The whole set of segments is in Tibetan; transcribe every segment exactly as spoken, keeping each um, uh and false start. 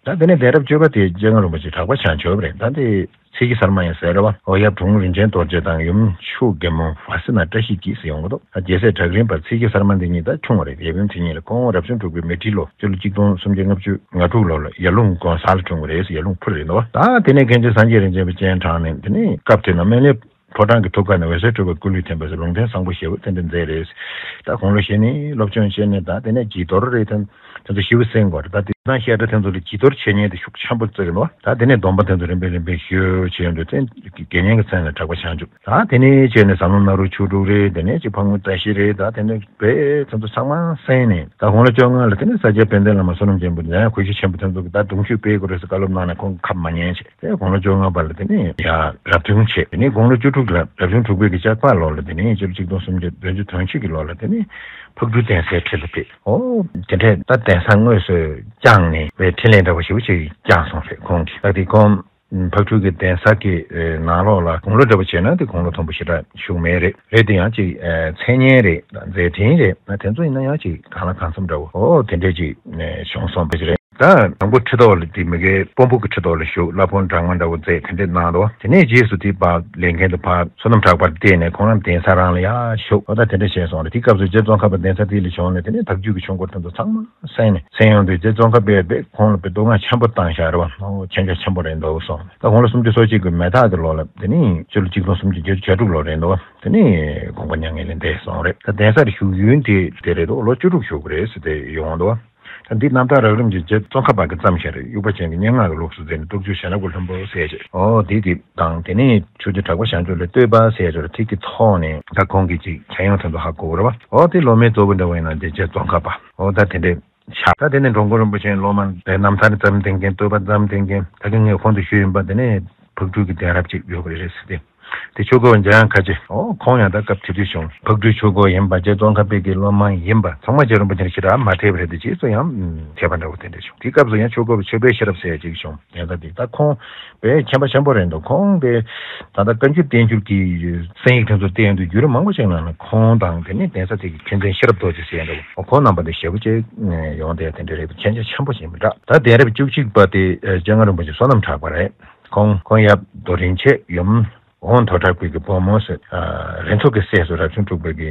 ད་དེ་ནས་གདན་རབས་བཅུ་པ་དེ་སྤྱན་སྔ་རིན་པོ་ཆེ་གྲགས་པ་བྱང་ཆུབ་རེད། ད་དེ་ཚེས་བཞི་གསར་མ་ཡིན་ཟེར་རེད་བ། འོ་ཡབ་དྲུང་རིན་ཆེན་རྡོ་རྗེ་དང་ཡུམ་ཕྱུག་རྒྱལ་མོ་ཝ་སི་ན་བཀྲ་ཤིས་འཁྱིལ་ཟེར་ཡོང་གི་འདུག་ད་རྒྱལ་སྲས་གྲགས་རིན་པ་ཚེས་བཞི་གསར་མ་འདི་གཉིས་ད་འཁྲུངས་པ་རེད། ཡབ་ཡུམ་དེ་གཉིས་ལ་ཁོང་རབ་བྱུང་དྲུག་པའི་མེ་ཁྲི་ལོ་སྤྱི་ལོ་གཅིག་སྟོང་སུམ་བརྒྱ་ལྔ་བཅུ་ང་དྲུག་ལོ་ལ་ཡར་ཀླུང་དགོན་གསར་ལ་འཁྲུངས་པ་རེད་ཟེར། ཡར་ཀླུང་ཕུ་རེད་འདུག་ད་དེ་ནས་མཁན་ཆེན་སངས་རྒྱས་རིན་ཆེན་པ་སྤྱན་དྲངས་ནས་དེ་ནས་སྐབས་དེ་ན་སྨན་བླའི་ཕོ་བྲང་གི་ཐུགས་ཀ་ནས་འོད་གསལ་སྤྲུལ་པ་སྐུ་ལུས་ཐིམ་པ་ཟེར་ལུང་བསྟན་བཟང་པོ་ཞེ་པོ་ཏན་ཏན་མཛད་རེད། ད་དགུང་ལོ་བཞི་ནས་སློབ་སྦྱོང་བྱས་ནས་ད་དེ་ནས་བྱི་དོར་རེད། དེ་དེ་ཚོ་ཞེ་པོ་གསན་དགོས་རེད། ད་དེ་དང་བཤད་གྲྭ་དེ་ཚོ་ལ་བྱི་དོར་བྱེད་མཁན་དེ་ཤུགས་ཆེན་པོ་བརྩི་གི་འདུག་ད་དེ་ནས་སྡོམ་པ་དེ་ཚོ་རིམ་པས་རིམ་པས་ཞུས་བྱས་ཡོང་དུས་དེ་དགེ་བསྙེན་གྱི་མཚན་ལ་གྲགས་པ་བྱང་ཆུབ། ད་དེ་ནས་བྱས་ནས་ཟབ་ལམ་སྣ་རུ་ཆོས་དྲུག་རེད། དེ་ནས་ཅིག་ཕག་མོ་བཀྲ་ཤིས་རེད། ད་དེ་ནས་དཔེ་དེ་ཚོ་ཚང་མ་གསན་ནས་ད་དགུང་ལོ་བཅོ་ལྔ་ལ་དེ་ནས་ས་སྐྱ་དཔལ་ལྡན་བླ་མ་བསོད་ནམས་རྒྱལ་པོ་འཇམ་དབྱངས་གུས་ཞབས་ཆེན་པོ་དེ་ཚོ་གིས་ད་གདུང་ཤུགས་སྤེལ་དགོས་རེད་ཟེར་བཀའ་སློབ་གནང་ནས་ཁོང་གིས་ཁ་མ་ཉན་བྱས། དེ་དགུང་ལོ་བཅོ་ལྔ་བར་ལ་དེ་ནས་ཡར་རབ་བྱུང་བྱས། དེ་ནས་དགུང་ལོ་བཅུ་དྲུག་ལ་རབ་བྱུང་དྲུག་པའི་གི་ལྕགས་ཕག་ལོ་ལ་དེ་ནས་སྤྱི་ལོ་གཅིག་སྟོང་སུམ་བརྒྱ་བདུན་ཅུ་དོན་གཅིག་གི་ལོ་ལ་དེ་ནས་ཕག་གྲུའི་གདན་སའི་ཁྲི་ལ་ཕེབས། ཨོ་དེ་འདྲས་ད་གདན་ས་དངོས་སུ་བསྐྱངས་ནས་བའི་འཕྲིན་ལས་འདྲ་བོ་ཞེ་པོ་ཅིག་བསྐྱངས་སོང་རེད་ཁོང་གིས། ད་དེ་ཁོང་ཕག་གྲུ་གི་གདན་ས་གི་ནང་ལོགས་ལ་དགུང་ལོ་འདྲ་བོ་བྱས་ན་དེ་དགུང་ལོ་མཐོན་པོ་ཞེ་དྲག་བཞུགས་མེད་རེད། རེད་དེ་ཡང་ཅིག་མཚན་སྙན་རེད། མཛད་འཕྲིན་རེད། ད་དེ་ཚོ་ཡིན་ན་ཡང་ཅིག་གང་ལ་གང་འཚམ་འདྲ་བོ་ཨོ་དེ་འདྲས་ཅིག་བྱུང་སོང་བ་ཞིག་རེད། ད་དང་པོ་ཁྲི་ཐོག་ལ་དེ་མི་དགེ་དཔོན་པོ་གི་ཁྲི་ཐོག་ལ་བཞུགས། བླ་དཔོན་གྲགས་མ་འདྲ་བོ་མཛད། དེ་འདྲས་གནང་འདུག་དེ་ནས་རྗེས་སུ་དེ་ཕར་ལས་མཁན་དུ་ཕར་བསོད་ནམས་གྲགས་པར་བལྟས་ནས་ཁོང་རང་གདན་ས་རང་ལ་ཡར་བཞུགས། ཨོ་ད་དེ་འདྲས་བྱས་སོང་རེད། དེ་སྐབས་སུ་རྗེ་ཙོང་ཁ་པ་གདན་ས་དེ་ལ་བྱོན་ནས་དེ་ནས་དྭགས་བརྒྱུད་ཀྱི་ཆོས་འཁོར་དེ་ཚོ་ཚང་མ་གསན་ནས་གསན་ཡོང་དུས་རྗེ་ཙོང་ཁ་པས་དཔེ་ཁོང་ལ་དཔེ་བསྟོད་བསྔགས་ཆེན་པོ་བཏང་བཞག་རེད་བ། ཨོ་མཁྱེན་རྒྱ་ཆེན་པོ་རེད་འདུག་གསུངས། ད་དགུང་ལོ་སུམ་ཅུ་སོ་གཅིག་གི་མེ་སྟག་གི་ལོ་ལ་དེ་ནས་སྤྱི་ལོ་གཅིག་སྟོང་སུམ་ཅུ་བརྒྱད་ཅུ་གྱ་དྲུག་ལོ་རེད་འདུག་དེ་ནས་དགོངས་པ་མྱ་ངན་ལས་འདས་སོང་རེད། ད་གདན་སར་བཞུགས་ཡུན་དེ་དེ་རེད་འདུག་ལོ་བཅུ་དྲུག་བཞུགས་པ་རེད་ཟེར་དེ་ཡོང་འདུག་ད་འདི་རྣམ་ཐར་རགས་རིམ་གྱི་རྗེ་ཙོང་ཁ་པ་གིས་བརྩམས་བཞག་རེད། དབྱུག་པ་ཅན་གྱི་སྙན་ངག་གི་ལུགས་སུ་མཛད་ནས་སྟོབས་བཅུ་ཞྭ་ནག་པོ་ལྷུན་པོ་ཟེར་བྱས། ཨོ་དེ་དེ་དང་དེ་ནས་ཆོས་རྗེ་གྲགས་པ་བྱང་ཆུབ་ལ་བསྟོད་པ་ཟེར་བྱས་ཐིག་གི་ཐོག་ནས་ད་ཁོང་གིས་ཅིག་ཁྱེར་ཡོང་དོན་དུ་ཧ་གོ་བ་རེད་བ། ཨོ་དེ་ལོ་མའི་གཙོ་བོ་འདྲ་བོ་ཡིན་ན་དེ་རྗེ་ཙོང་ཁ་པ། ཨོ་ད་དེ་འདྲས་ཆགས། ད་དེ་ནས་འགྲོ་མགོན་རིན་པོ་ཆེའི་སློབ་མ་རྣམ་ཐར་བརྩམས་བསྡད་མཁན་བསྟོད་པ་བརྩམས་བསྡད་མཁན་ད་གིན་ངས་གོང་དུ་ཞུས་ཡིན་པ་དེ་ནས་ཕག་གྲུ་གི་གདན་རབས་ཅིག་ཡོད་པ་རེད་ཟེར་ཏེ། དེ་ཆོས་སྐོར་བ་འཇམ་དབྱངས་ཁ་ཆེ། ཨོ་ཁོང་ཡང་ད་སྐབས་དེ་དུས་བྱུང་ཕག་གྲུའི་ཆོས་སྐོར་ཡིན་པ་རྗེ་ཙོང་ཁ་པའི་གི་སློབ་མ་ཡིན་པ་ཚང་མ་རྗེ་རིན་པོ་ཆེ་ཞེ་དྲག་མ་ཐེབས་པ་རེད་དེ་རྗེས་སུ་ཡང་ཐེབས་པ་འདྲ་བོ་དེ་འདྲ་བྱུང་། དེ་སྐབས་སུ་ཡང་ཆོས་སྐོར་བ་ཆོས་དཔལ་ཤེས་རབ་ཟེར་ཡ་ཅིག་བྱུང་། ཡང་ད་དེ་ད་ཁོང་དཔེ་མཁྱེན་པ་ཆེན་པོ་རེད་འདུག་ཁོང་དཔེ་ད་ལྟ་བཀའ་འགྱུར་བསྟན་འགྱུར་གྱི་གསན་ཡིག་དེ་ཚོ་བལྟས་ཡོང་དུས་བརྒྱུད་རིམ་མང་པོ་ཞིག་ནང་ལ་ཁོང་དང་དེ་ནས་གདན་ས་དེ་གི་མཁན་ཆེན་ཤེས་རབ་རྡོ་རྗེ་ཟེར་ཡ་འདྲ་བོ་ཁོང་རྣམ་པ་དེ་ཞེ་པོ་ཅིག་ཡོང་བསྡད་དེ་འདྲ་རེད། མཁྱེན་རྒྱ་ཆེན་པོ་ཞིག་མི་འདྲ། ད་གདན་རབས་བཅུ་གཅིག་པ་དེ་སྤྱན་སྔ་རིན་པོ་ཆེ་བསོད་ནམས་གྲགས་པ་རེད། ཁོང་ཁོང་ཡབ་རྡོ་རིན་ཆེན། ཡུམ་ཝང་ཐོ་ཁྲག་པའི་གི་བུ་མོ་ཟེར། རེ་མཚོ་གི་སྲས་སུ་རབ་བྱུང་དྲུག་པའི་གི་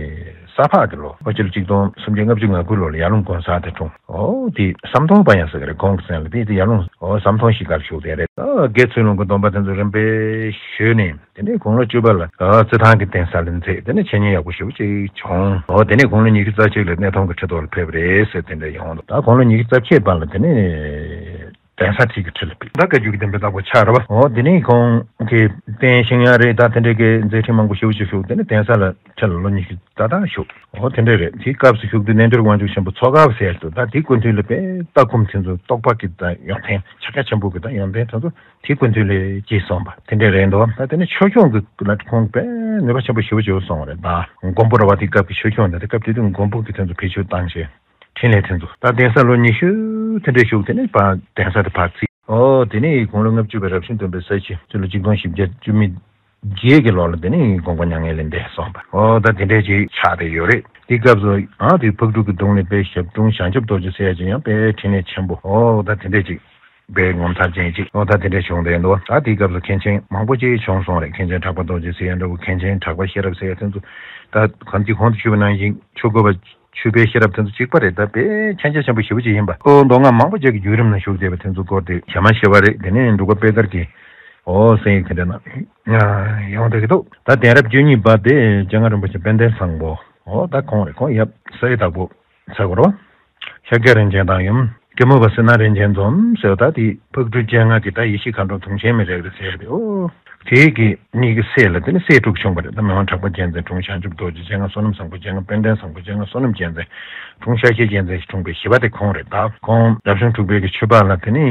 ས་ཕག་གི་ལོ་ཨོ་སྤྱི་ལོ་གཅིག་སྟོང་སུམ་བརྒྱ་ལྔ་བཅུ་ང་དགུ་ལོ་ལ་ཡར་ཀླུང་དགོན་གསར་དུ་འཁྲུངས། ཨོ་དེ་ཟམ་གདོང་པ་ཡང་ཟེར་གི་རེད། ཁོང་གི་མཚན་ལ་དེ་དེ་ཡར་ཀླུང་ཨོ་ཟམ་གདོང་གཞིས་ཀར་བཞུགས་བསྡད་རེད། ཨོ་དགེ་ཚུལ་སློང་གི་སྡོམ་པ་དེ་ཚོ་རིམ་པས་ཞུས་ནས་དེ་ནས་དགུང་ལོ་བཅུ་པ་ལ་ཨོ་རྩེད་ཐང་གི་གདན་ས་ལ་མཛད། དེ་ནས་འཆད་ཉན་ཡག་པོ་ཞེ་པོ་ཅིག་བྱུང་། ཨོ་དེ་ནས་དགུང་ལོ་ཉི་ཤུ་རྩ་གཅིག་ལ་གནས་མཐོང་གི་ཁྲི་ཐོག་ལ་ཕེབས་རེད་ཟེར་དེ་འདྲ་ཡོང་འདུག་ད་དགུང་ལོ་ཉི་ཤུ་རྩ་བརྒྱད་པ་ལ་དེ་ནས་གདན་ས་དེ་གི་ཁྲི་ལ་ཕེབས། ད་བཀའ་བརྒྱུད་ཀྱི་བསྟན་པའི་བདག་པོ་ཆགས་རེད་བ། འོ་དེ་ནས་ཁོང་གིས་རྟེན་བཤིག་ཡ་རེད། ད་དེ་འདྲའི་གི་མཛད་འཕྲིན་མང་པོ་ཞེ་པོ་ཅིག་བཞུགས། དེ་ནས་གདན་ས་ལ་ཁྲི་ལ་ལོ་ཉི་ཤུ་ཏག་ཏག་བཞུགས། འོ་དེ་འདྲ་རེད། དེའི་སྐབས་སུ་བཞུགས་དུས་རྣལ་འབྱོར་དབང་ཕྱུག་ཆེན་པོ་ཚོགས་དཀར་ཟེར་དུས་ད་དེའི་སྐུ་མདུན་ལ་དཔེ་ལྟ་སྒོམ་དེ་ཚོ་རྟོགས་པ་གི་ད་ཡོན་ཏན་ཕྱག་རྒྱ་ཆེན་པོ་གི་ད་ཡོན་ཏན་དེ་ཚོ་དེའི་སྐུ་མདུན་ལ་སྐྱེས་སོང་བ་དེ་འདྲ་རེད་འདུག་ད་དེ་ནས་ཆོས་སྐྱོང་གི་ལ་ཁོང་དཔེ་ནུས་པ་ཆེན་པོ་ཞེ་པོ་ཅིག་སོང་བ་རེད། ད་མགོན་པོ་ར་བ་དེའི་སྐབས་ཀྱི་ཆོས་སྐྱོང་དང་དེ་སྐབས་དེ་དུས་མགོན་པོ་གི་དེ་ཚོ་བེད་སྤྱོད་བཏང་བྱས། འཕྲིན་ལས་དེ་ཚོ་ད་གདན་ས་ལོ་ཉི་ཤུ་དེ་འདྲ་བཞུགས། དེ་ནས་ཕར་གདན་ས་དེ་ཕར་བརྩིགས། ཨོ་དེ་ནས་དགུང་ལོ་ལྔ་བཅུ་པའི་རབ་བྱུང་སྟོན་པའི་ས་བྱི་སྤྱི་ལོ་ཆིག་སྟོང་བཞི་བརྒྱ་བཅུ་མེད་བརྒྱད་ཀྱི་ལོ་ལ་དེ་ནས་དགོངས་པ་མྱ་ངན་ལས་འདས་སོང་བ། ཨོ་ད་དེ་འདྲས་ཅིག་ཆགས་བསྡད་ཡོད་རེད། དེ་སྐབས་སུ་ཨ་དེ་ཕག་གྲུ་གི་གདུང་ལས་དཔེ་ཞབས་དྲུང་བྱང་ཆུབ་རྡོ་རྗེ་ཟེར་ཡ་ཅིག་ཡང་དཔེ་འཕྲིན་ལས་ཆེན་པོ་ཨོ་ད་དེ་འདྲས་ཅིག་དཔེ་ངོ་མཚར་ཅན་ཅིག་ཨོ་ད་དེ་འདྲས་བྱུང་བསྡད་འདུག་ད་དེ་སྐབས་སུ་མཁན་ཆེན་མང་པོ་ཅིག་བྱུང་སོང་རེད། མཁན་ཆེན་གྲགས་པ་རྡོ་རྗེ་ཟེར་ཡ་འདྲ་བོ་མཁན་ཆེན་གྲགས་པ་ཤེས་རབ་ཟེར་ཡ་དེ་ཚོ་ད་གང་ཅི་གོང་དུ་ཞུས་པ་ནང་བཞིན་ཆོས་སྐོར་བ་ཆོས་དཔལ་ཤེས་རབ་དེ་ཚོ་གཅིག་པ་རེད། ད་དཔེ་མཁྱེན་རྒྱ་ཆེན་པོ་ཞེ་པོ་ཅིག་ཡིན་པ། ཨོ་མདོ་སྔགས་མང་པོ་ཅིག་གི་བརྒྱུད་རིམ་ནང་ཞུགས་བསྡད་པ་དེ་ཚོ་སྐོར་དེ་ཞྭ་དམར་ཞི་བ་རེད། དེ་ནས་འབྲུག་པ་དཔལ་དར་གྱི་ཨོ་གསན་ཡིག་དེ་འདྲ་ན་ཡོང་བསྡད་ཀྱི་འདུག་ད་གདན་རབས་བཅུ་གཉིས་པ་དེ་སྤྱན་སྔ་རིན་པོ་ཆེ་དཔལ་ལྡན་བཟང་པོ་ཨོ་ད་ཁོང་རེད། ཁོང་ཡབ་ས་ཡི་བདག་པོ་ཟེར་དགོས་རེད། ཤཱཀྱ་རིན་ཆེན་དང་ཡུམ་སྐྱེས་མོ་བ་སི་ན་རིན་ཆེན་འཛོམས་ཟེར་བ་ད་དེ་ཕག་གྲུ་སྤྱན་སྔ་གི་ད་ཡེ་ཤེས་མཁའ་འགྲོ་དུང་ཆེན་མི་རེག་རེད་ཟེར་ཏེ་ཨོ། དེ་གི་གཉིས་ཀྱི་སྲས་ལ་དེ་ནི་སྲས་དྲུག་བྱུང་བ་རེད། ད་མི་དབང་གྲགས་པ་རྒྱལ་མཚན་དྲུང་བྱང་ཆུབ་རྡོ་རྗེ་སྤྱན་སྔ་བསོད་ནམས་བཟང་པོ་སྤྱན་སྔ་དཔལ་ལྡན་བཟང་པོ་སྤྱན་སྔ་བསོད་ནམས་རྒྱལ་མཚན་དྲུང་ཤཱཀྱའི་རྒྱལ་མཚན་ཞེས་འཁྲུངས་པའི་བཞི་པ་དེ་ཁོང་རེད། ད་ཁོང་རབ་བྱུང་དྲུག་པའི་གི་ཆོས་པ་ལ་དེ་ནི་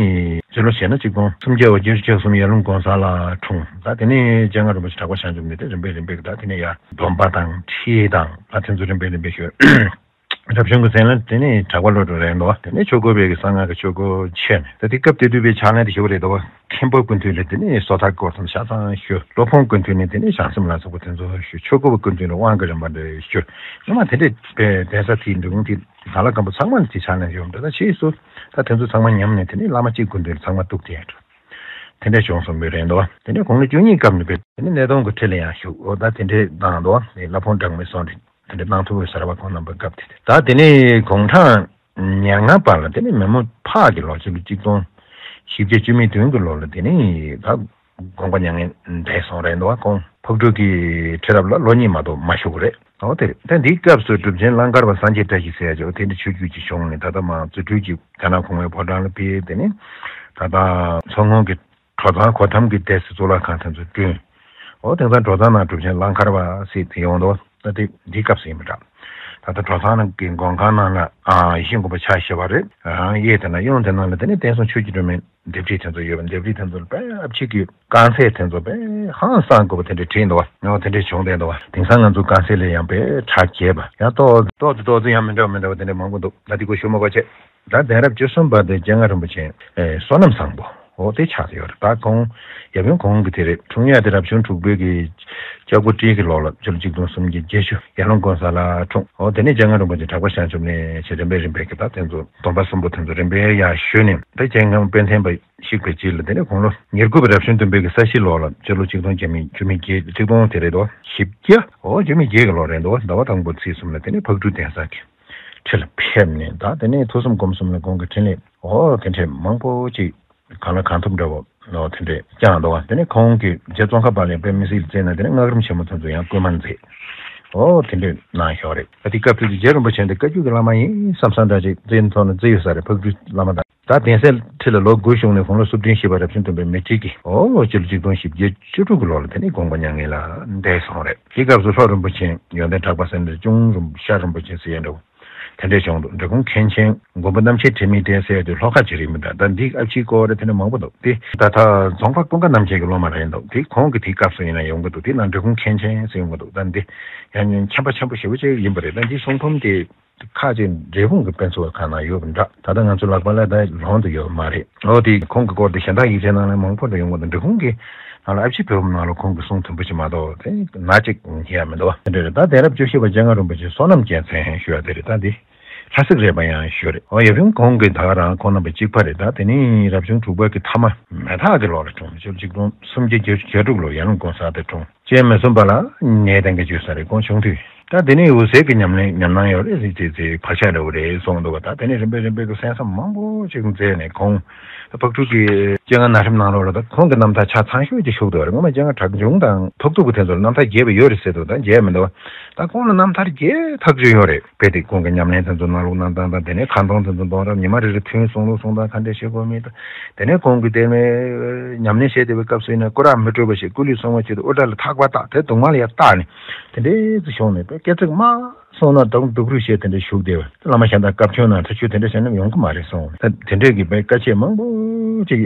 ཕྱི་ལོ་བྱས་ན་གཅིག་སྟོང་སུམ་བརྒྱ་བརྒྱད་ཅུ་གྱ་གསུམ་ཡར་ཀླུང་དགོན་གསར་ལ་འཁྲུངས། ད་དེ་ནས་སྤྱན་སྔ་རིན་པོ་ཆེ་གྲགས་པ་བྱང་ཆུབ་ནས་དེ་རིམ་པས་རིམ་པས་ཀྱི་ད་དེ་ནས་ཡར་སྡོམ་པ་དང་ཁྲིད་དང་ད་དེ་ཚོ་རིམ་པས་རིམ་པས་ཞུས། རབ་བྱུང་གི་མཚན་ལ་དེ་ནས་གྲགས་པ་བློ་གྲོས་རེད་འདུག་དེ་ནས་ཆོས་འཁོར་བའི་གི་གསང་སྔགས་ཀྱི་ཆོས་སྐོར་ཆེ་ནས་ད་དེ་སྐབས་དེ་དུས་པའི་ཕྱག་ལེན་དེ་ཞུ་བ་རེད་འདུག་མཁན་པོ་ཀུན་འདུས་ལ་དེ་ནས་སོ་ཐར་སྐོར་དང་ཆ་ཚང་ཞུ། སློབ་དཔོན་ཀུན་འདུས་ནས་དེ་ནས་བྱང་སེམས་ལ་སོགས་པ་དེ་ཚོ་ཞུ། ཆོས་འཁོར་བ་ཀུན་འདུས་ལ་དབང་གི་རིམ་པ་འདྲ་ཞུ། ངོ་མ་དེ་འདྲའི་གདན་ས་དེའི་འབྲི་གུང་དེ་དྭགས་ལྷ་སྒམ་པོ་ཚང་མ་ལ་དེ་ཕྱག་ལེན་ཞུ་འདྲ། ད་ཕྱིས་སུ་ད་དེ་ཚོ་ཚང་མ་ཉམས་ནས་དེ་ནས་བླ་མ་གཅིག་ཀུན་འདུས་ལ་ཚང་མ་གཏུགས་ཏེ་ཡ་འགྲོ། དེ་འདྲ་བྱུང་སོང་བའི་རེད་འདུག་དེ་ནས་དགུང་ལོ་བཅུ་གཉིས་སྐབས་ནས་བས་དེ་ནས་གནས་སྟོང་གི་ཁྲི་ལ་ཡང་བཞུགས། འོ་ད་དེ་འདྲས་བཏང་འདུག་དེ་བླ་ཕུང་གྲངས་མེད་སོང་རེད། དེ་འདྲས་བཏང་ཐུབ་པའི་ས་ར་བ་ཁོང་རྣམ་པ་སྐབས་དེ་དེ། ད་དེ་ནས་དགུང་གྲངས་ཉེར་ལྔ་པ་ལ་དེ་ནས་མེ་མོ་ཕག་གི་ལོ་ཕྱི་ལོ་གཅིག་སྟོང་བཞི་བརྒྱ་བཅུ་མེད་བདུན་གྱི་ལོ་ལ་དེ་ནས་ད་དགོངས་པ་མྱ་ངན་འདས་སོང་རེད་འདུག་ཁོང་ཕག་གྲུ་གི་ཁྲི་རབས་ལ་ལོ་གཉིས་མ་གཏོགས་མ་བཞུགས་རེད། འོ་དེ་རེད། ད་འདིའི་སྐབས་སུ་གྲུབ་ཆེན་གླང་དཀར་བ་སངས་རྒྱས་བཀྲ་ཤིས་ཟེར་ཡ་ཅིག་འོ་དེ་འདྲ་ཆོས་བརྒྱུད་ཅིག་བྱུང་ནས་ད་ལྟ་མ་རྫུ་འཕྲུལ་གྱི་རྒྱ་ནག་གོང་མའི་ཕོ་བྲང་ལ་ཕེབས། དེ་ནས་ད་ལྟ་མཚོ་སྔོན་གྱི་གྲོ་ཚང་གོ་ཐམ་གྱི་སྡེ་སྲིད་གཙུག་ལག་ཁང་དེ་ཚོ་བསྐྲུན། འོ་དེང་སང་གྲོ་ཚང་ནང་གྲུབ་ཆེན་གླང་དཀར་བ་ཟེར་དེ་ཡོང་འདུག་ད་དེ་འདིའི་སྐབས་སུ་ཡིན་པ་འདྲ། ད་ལྟ་གྲོ་ཚང་ནང་གི་མགོན་ཁང་ནང་ལ་ཨ་ཡེ་ཤེས་མགོན་པོ་ཕྱག་བཞེས་པ་རེད། ཨ་གཡས་དེ་ན་གཡོན་དེ་ནང་ལ་དེ་ནས་བསྟན་སྲུང་ཆོས་ཀྱི་སྒྲོན་མེ་ལྡེབས་བྲིས་དེ་ཚོ་ཡོད་པ། ལྡེབས་བྲིས་དེ་ཚོ་ལ་དཔེ་ཨ་ཕྱི་གི་རྐང་རྩེད་དེ་ཚོ་དཔེ་ཧང་སང་དགོས་པ་དེ་འདྲ་བྲིས་འདུག་བ། ཨོ་དེ་འདྲ་བྱུང་བསྡད་འདུག་བ། དེང་སང་ང་ཚོ་རྐང་རྩེད་ལས་ཡང་དཔེ་གྲ་རྒྱས་པ་ཡང་ཏོག་ཏོག་ཏོག་ཏོག་ཡང་མི་འདྲ་བ་མི་འདྲ་བ་དེ་འདྲ་མང་པོ་འདུག་ད་དེ་ཀོ་ཞུ་མ་དགོས་ཆེ། ད་གདན་རབས་བཅུ་གསུམ་པ་དེ་སྤྱན་སྔ་རིན་པོ་ཆེ་ཨེ་བསོད་ནམས་བཟང་པོ་འོ་དེ་ཆགས་ཡོད་རེད། ད་ཁོང་ཡབ་ཡུམ་ཁོང་གི་དེ་རེད། འཁྲུངས་ཡ་དེ་རབ་བྱུང་དྲུག་པའི་གི་ལྕགས་ཕོ་སྤྲེལ་གྱི་ལོ་ལ་ཕྱི་ལོ་གཅིག་སྟོང་སུམ་བརྒྱ་བརྒྱད་ཅུ་ཡར་ཀླུང་ཀོང་ས་ལ་འཁྲུངས། འོ་དེ་ནས་སྤྱན་སྔ་རིན་པོ་ཆེ་གྲགས་པ་བྱང་ཆུབ་གནས་ཆེ་རིམ་པས་རིམ་པས་ཀྱི་ད་དེ་ཚོ་སྡོམ་པ་གསུམ་པོ་དེ་ཚོ་རིམ་པས་ཡར་ཞུས་ནས་ད་རྒྱལ་ཁམས་དཔལ་ལྡན་པ་གཤེགས་པའི་རྗེས་ལ་དེ་ནས་དགུང་ལོ་ཉེར་དགུ་པའི་རབ་བྱུང་བདུན་པའི་གི་ས་གཞི་ལོ་ལ་སྤྱི་ལོ་གཅིག་སྟོང་བརྒྱ་མེད་བཅུ་མེད་བརྒྱད་གཅིག་སྟོང་དེ་རེད་དོ། བཞི་བརྒྱ་འོ་བཅུ་མེད་བརྒྱད་ཀྱི་ལོ་རེད་དོ། ཟླ་བ་དང་པོ་ཚེས་གསུམ་ལ་དེ་ནས་ཕག་གྲུ་གདན་ས་གི་ཁྲི་ལ་ཕེབས་ནས་ད་དེ་ནས་ཐུགས་བསམ་སྒོམ་གསུམ་ལ་དགོངས་ཀྱི་འཕྲིན་ལས་འོ་དེ་འདྲས་མང་པོ་ཅིག་གང་ལ་གང་ཐུབ་འདྲ་བོ་འོ་དེ་འདྲས་བསྐྱངས་འདུག་བ། དེ་ནས་ཁོང་གིས་རྗེ་ཙོང་ཁ་པ་ལའི་དཔེ་མི་སྲིད་ལ་བརྩིས་ན་དེ་ནས་སྔགས་རིམ་ཆེན་མོ་དེ་ཚོ་ཡང་བསྐུལ་མ་མཛད། འོ་དེ་འདྲས་གནང་ཞོར་རེད། ད་དེ་སྐབས་དེ་དུས་རྗེ་རིན་པོ་ཆེ་འདི་བཀའ་བརྒྱུད་ཀྱི་བླ་མ་ཡིན་བསམ་བསམ་འདྲ་ཅིག་བརྩི་ཐོག་ནས་བརྩི་ཡོད་ས་རེད། ཕག་གྲུའི་བླ་མ་དང་། ད་གདན་སའི་ཁྲི་ལ་ལོ་དགུ་བཞུགས་ནས་དགུང་ལོ་སུམ་ཅུ་སོན་པའི་རབ་བྱུང་བདུན་པའི་མེ་ཁྲི་གི་འོ་སྤྱི་ལོ་གཅིག་སྟོང་བཞི་བརྒྱ་བཅུ་དྲུག་གི་ལོ་ལ་དེ་ནས་དགོངས་པ་མྱ་ངན་ལས་འདས་སོང་རེད། དེ་སྐབས་སུ་ལྷོ་རིན་པོ་ཆེ་ཡོན་ཏན་གྲགས་པ་ཟེར་འདི་ཅུང་རིན་ཤར་རིན་པོ་ཆེ་ཟེར་ཡ་འདྲ་བོ་དེ་འདྲས་བྱུང་འདུག་འབྲི་གུང་མཁན་ཆེན་མགོན་པོ་རྣམ་བཤད་དྲི་མེད་འགྲེལ་ཟེར་ཡ་དེ་ལྷོ་ཁ་ཅིག་རེད་མི་འདྲ། ད་འདི་ཨ་ཕྱིའི་སྐོར་རེ་དེ་འདྲ་མང་པོ་འདུག་དེ་ད་ལྟ་རྫོང་དཔོན་ཀུན་དགའ་རྣམ་རྒྱལ་གྱི་སློབ་མ་རེད་འདུག་དེ་ཁོང་གི་དེའི་སྐབས་སུ་ཡིན་ན་ཡོང་གི་འདུག་དེ་ན་འབྲི་གུང་མཁན་ཆེན་ཟེར་ཡོང་གི་འདུག་ད་འདི་ཡང་མཁན་པ་ཆེན་པོ་ཞེ་པོ་ཅིག་ཡིན་པ་རེད། ད་འདི་གསུང་འབུམ་དེ། ཁ་ཅིག་འབྲས་སྤུངས་ཀྱི་དཔེ་མཛོད་ཁང་ནང་ཡོད་པ་འདྲ། ད་ལྟ་ང་ཚོ་ལག་པ་ལ་ད་ལོང་དུ་ཡོད་པ་མ་རེད། འོ་དེ་ཁོང་གི་སྐོར་དེ་གཞན་དག་ཡིག་ཆའི་ནང་ལ་མང་པོ་འདྲ་ཡོང་གི་འདུག་འབྲི་གུང་གི་ནང་ལ་ཨ་ཕྱི་བོད་ནང་ལ་ཁོང་གི་གསུང་དུམ་བུ་ཞིག་མ་གཏོགས་དེ་ན་གཅིག་ཡ་མི་འདུག་དེ་འདྲ་རེད། ད་དེང་རབས་བཅུ་བཞི་པ་སྤྱན་སྔ་རིན་པོ་ཆེ་བསོད་ནམས་རྒྱལ་མཚན་ཞུ་བ་དེ་རེད། ད་འདི་ལྷ་སྲས་རས་པ་ཡང་ཞུ་རེད། འོ་ཡབ་ཡུམ་ཁོང་གི་ད་ག་རང་ཁོང་རྣམ་པ་གཅིག་པ་རེད། ད་དེ་ནི་རབ་བྱུང་དྲུག་པ་གི་ཐ་མ་མེ་སྟག་གི་ལོ་ལ་འཁྲུངས། ཆིག་སྟོང་སུམ་བརྒྱ་བརྒྱད་ཅུ་གྱ་དྲུག་ལོ་ཡར་ཀླུང་ཀོང་ས་དེ་འཁྲུངས། སྤྱན་མི་ཟུམ་པ་ལ་ངས་བསྟན་གྱི་བརྗོད་ས་རེད། ཁོང་བྱུང་དུས་ད་དེ་ནས་འོད་ཟེར་གྱི་ཉམས་ལེན་ཉམས་སྣང་ཡོད་རེད་ཟེར་ཟེར་བག་ཆགས་འདྲ་བོ་རེད་གསུངས་འདུག་བ། ད་དེ་ནས་རིམ་པས་རིམ་པས་ཀྱི་གསན་བསམ་མང་པོ་ཅིག་མཛད་ནས་ཁོང་ད་ཕག་ཕྲུག་གི་སྤྱན་སྔ་ན་རིམ་ནང་ལོགས་ལ་ད་ཁོང་གི་རྣམ་ཐར་ཆ་ཚང་ཤོས་ཀྱི་ཤུགས་འདུག་རེད། ངོ་མ་སྤྱན་སྔ་གྲགས་ཆུང་དང་ཐོབ་ཐུབ་ཀྱི་དེ་ཚོར་རྣམ་ཐར་རྒྱས་པ་ཡོད་རེད་ཟེར་འདུག་ད་རྒྱས་མི་འདུག་ད་ཁོང་ལ་རྣམ་ཐར་རྒྱས་ཐག་ཆོད་ཡོད་རེད། དཔེ་དེ་ཁོང་གི་ཉམས་ལེན་དེ་ཚོ་གནང་ལུགས་གནང་སྟངས་དང་དེ་ནས་ཁ་འདོན་དེ་ཚོ་གཏོང་རབས་ཉི་མ་རེ་རེ་ཐུན་གསུང་ལུགས་གསུང་སྟངས་ག་འདྲས་བྱེད་དགོས་མིན་དང་། དེ་ནས་ཁོང་གིས་དེ་ནས་ཉམས་ལེན་བྱེད་བསྡད་པའི་སྐབས་སུ་ཡིན་ན་སྐུ་རགས་མི་སྤྲོད་པ་ཞིག་སྐུ་ལུས་སྲུང་བ་ཆེད་དུ་དབུ་སྐྲ་ལ་ཐག་པ་བཏགས་དེ་གདུང་མ་ལ་ཡར་བཏགས་ནས་དེ་འདྲས་ཙི་བྱུང་ནས་དཔེ་སྐད་ཅིག་མ་སོང་ན་སྡུག་སྡུག་རུས་བྱས་དེ་འདྲས་བཞུགས་བསྡད་པ། བླ་མ་གཞན་དག་སྐབས་བྱུང་ན་ད་ཁྱོད་དེ་འདྲས་བྱས་ན་ཡོང་གི་མ་རེད་གསུངས། ད་དེ་འདྲས་ཀྱི་དཔེ་བཀའ་ཆད་མང་པོ་ཅིག་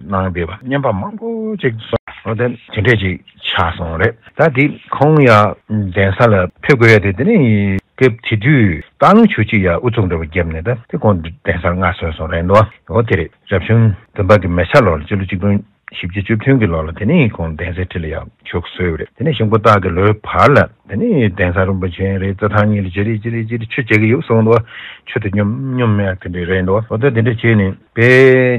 གནང་བསྡད་པ། བསྙེན་པ་མང་པོ་ཅིག་སོང་། འོ་དེ་དེ་འདྲས་ཅིག་ཆགས་སོང་རེད། ད་དེ་ཁོང་ཡང་གདན་ས་ལ་ཕེབས་དགོས་ཡ་དེ་དེ་ནས་སྐབས་དེ་དུས་སྟག་ལུང་ཆོས་སྐྱིད་ཡ་ཨུ་ཚུགས་འདྲ་བོ་བརྒྱབ་ནས་ད་དེ་ཁོང་གདན་སར་མངའ་གསོལ་སོང་རེད་འདུག་འོ་དེ་རེད། རབ་བྱུང་བདུན་པ་གི་མེ་བྱ་ལོ་ལ་སྤྱི་ལོ་གཅིག་སྟོང་བཞི་བརྒྱ་བཅུ་བདུན་གི་ལོ་ལ་དེ་ནས་ཁོང་གདན་སའི་ཁྲི་ལ་ཡར་ཆོས་སྐུ་གསོལ་བ་རེད། དེ་ནས་ཤིང་ཕོ་སྟག་གི་ལོའི་བར་ལ་དེ་ནས་གདན་ས་རིན་པོ་ཆེ་རེད། རྩྭ་ཐང་གཉིས་ལ་ཅི་རིགས་ཅི་རིགས་ཅི་རིགས་ཆུ་བྱེད་ཀྱི་ཡོད་གསུངས་འདུག་ཆུ་དེ་སྙོམས་སྙོམས་མེད་དེ་འདྲས་རེད་འདུག་འོ་ད་དེ་འདྲས་བྱས་ནས་དཔེ་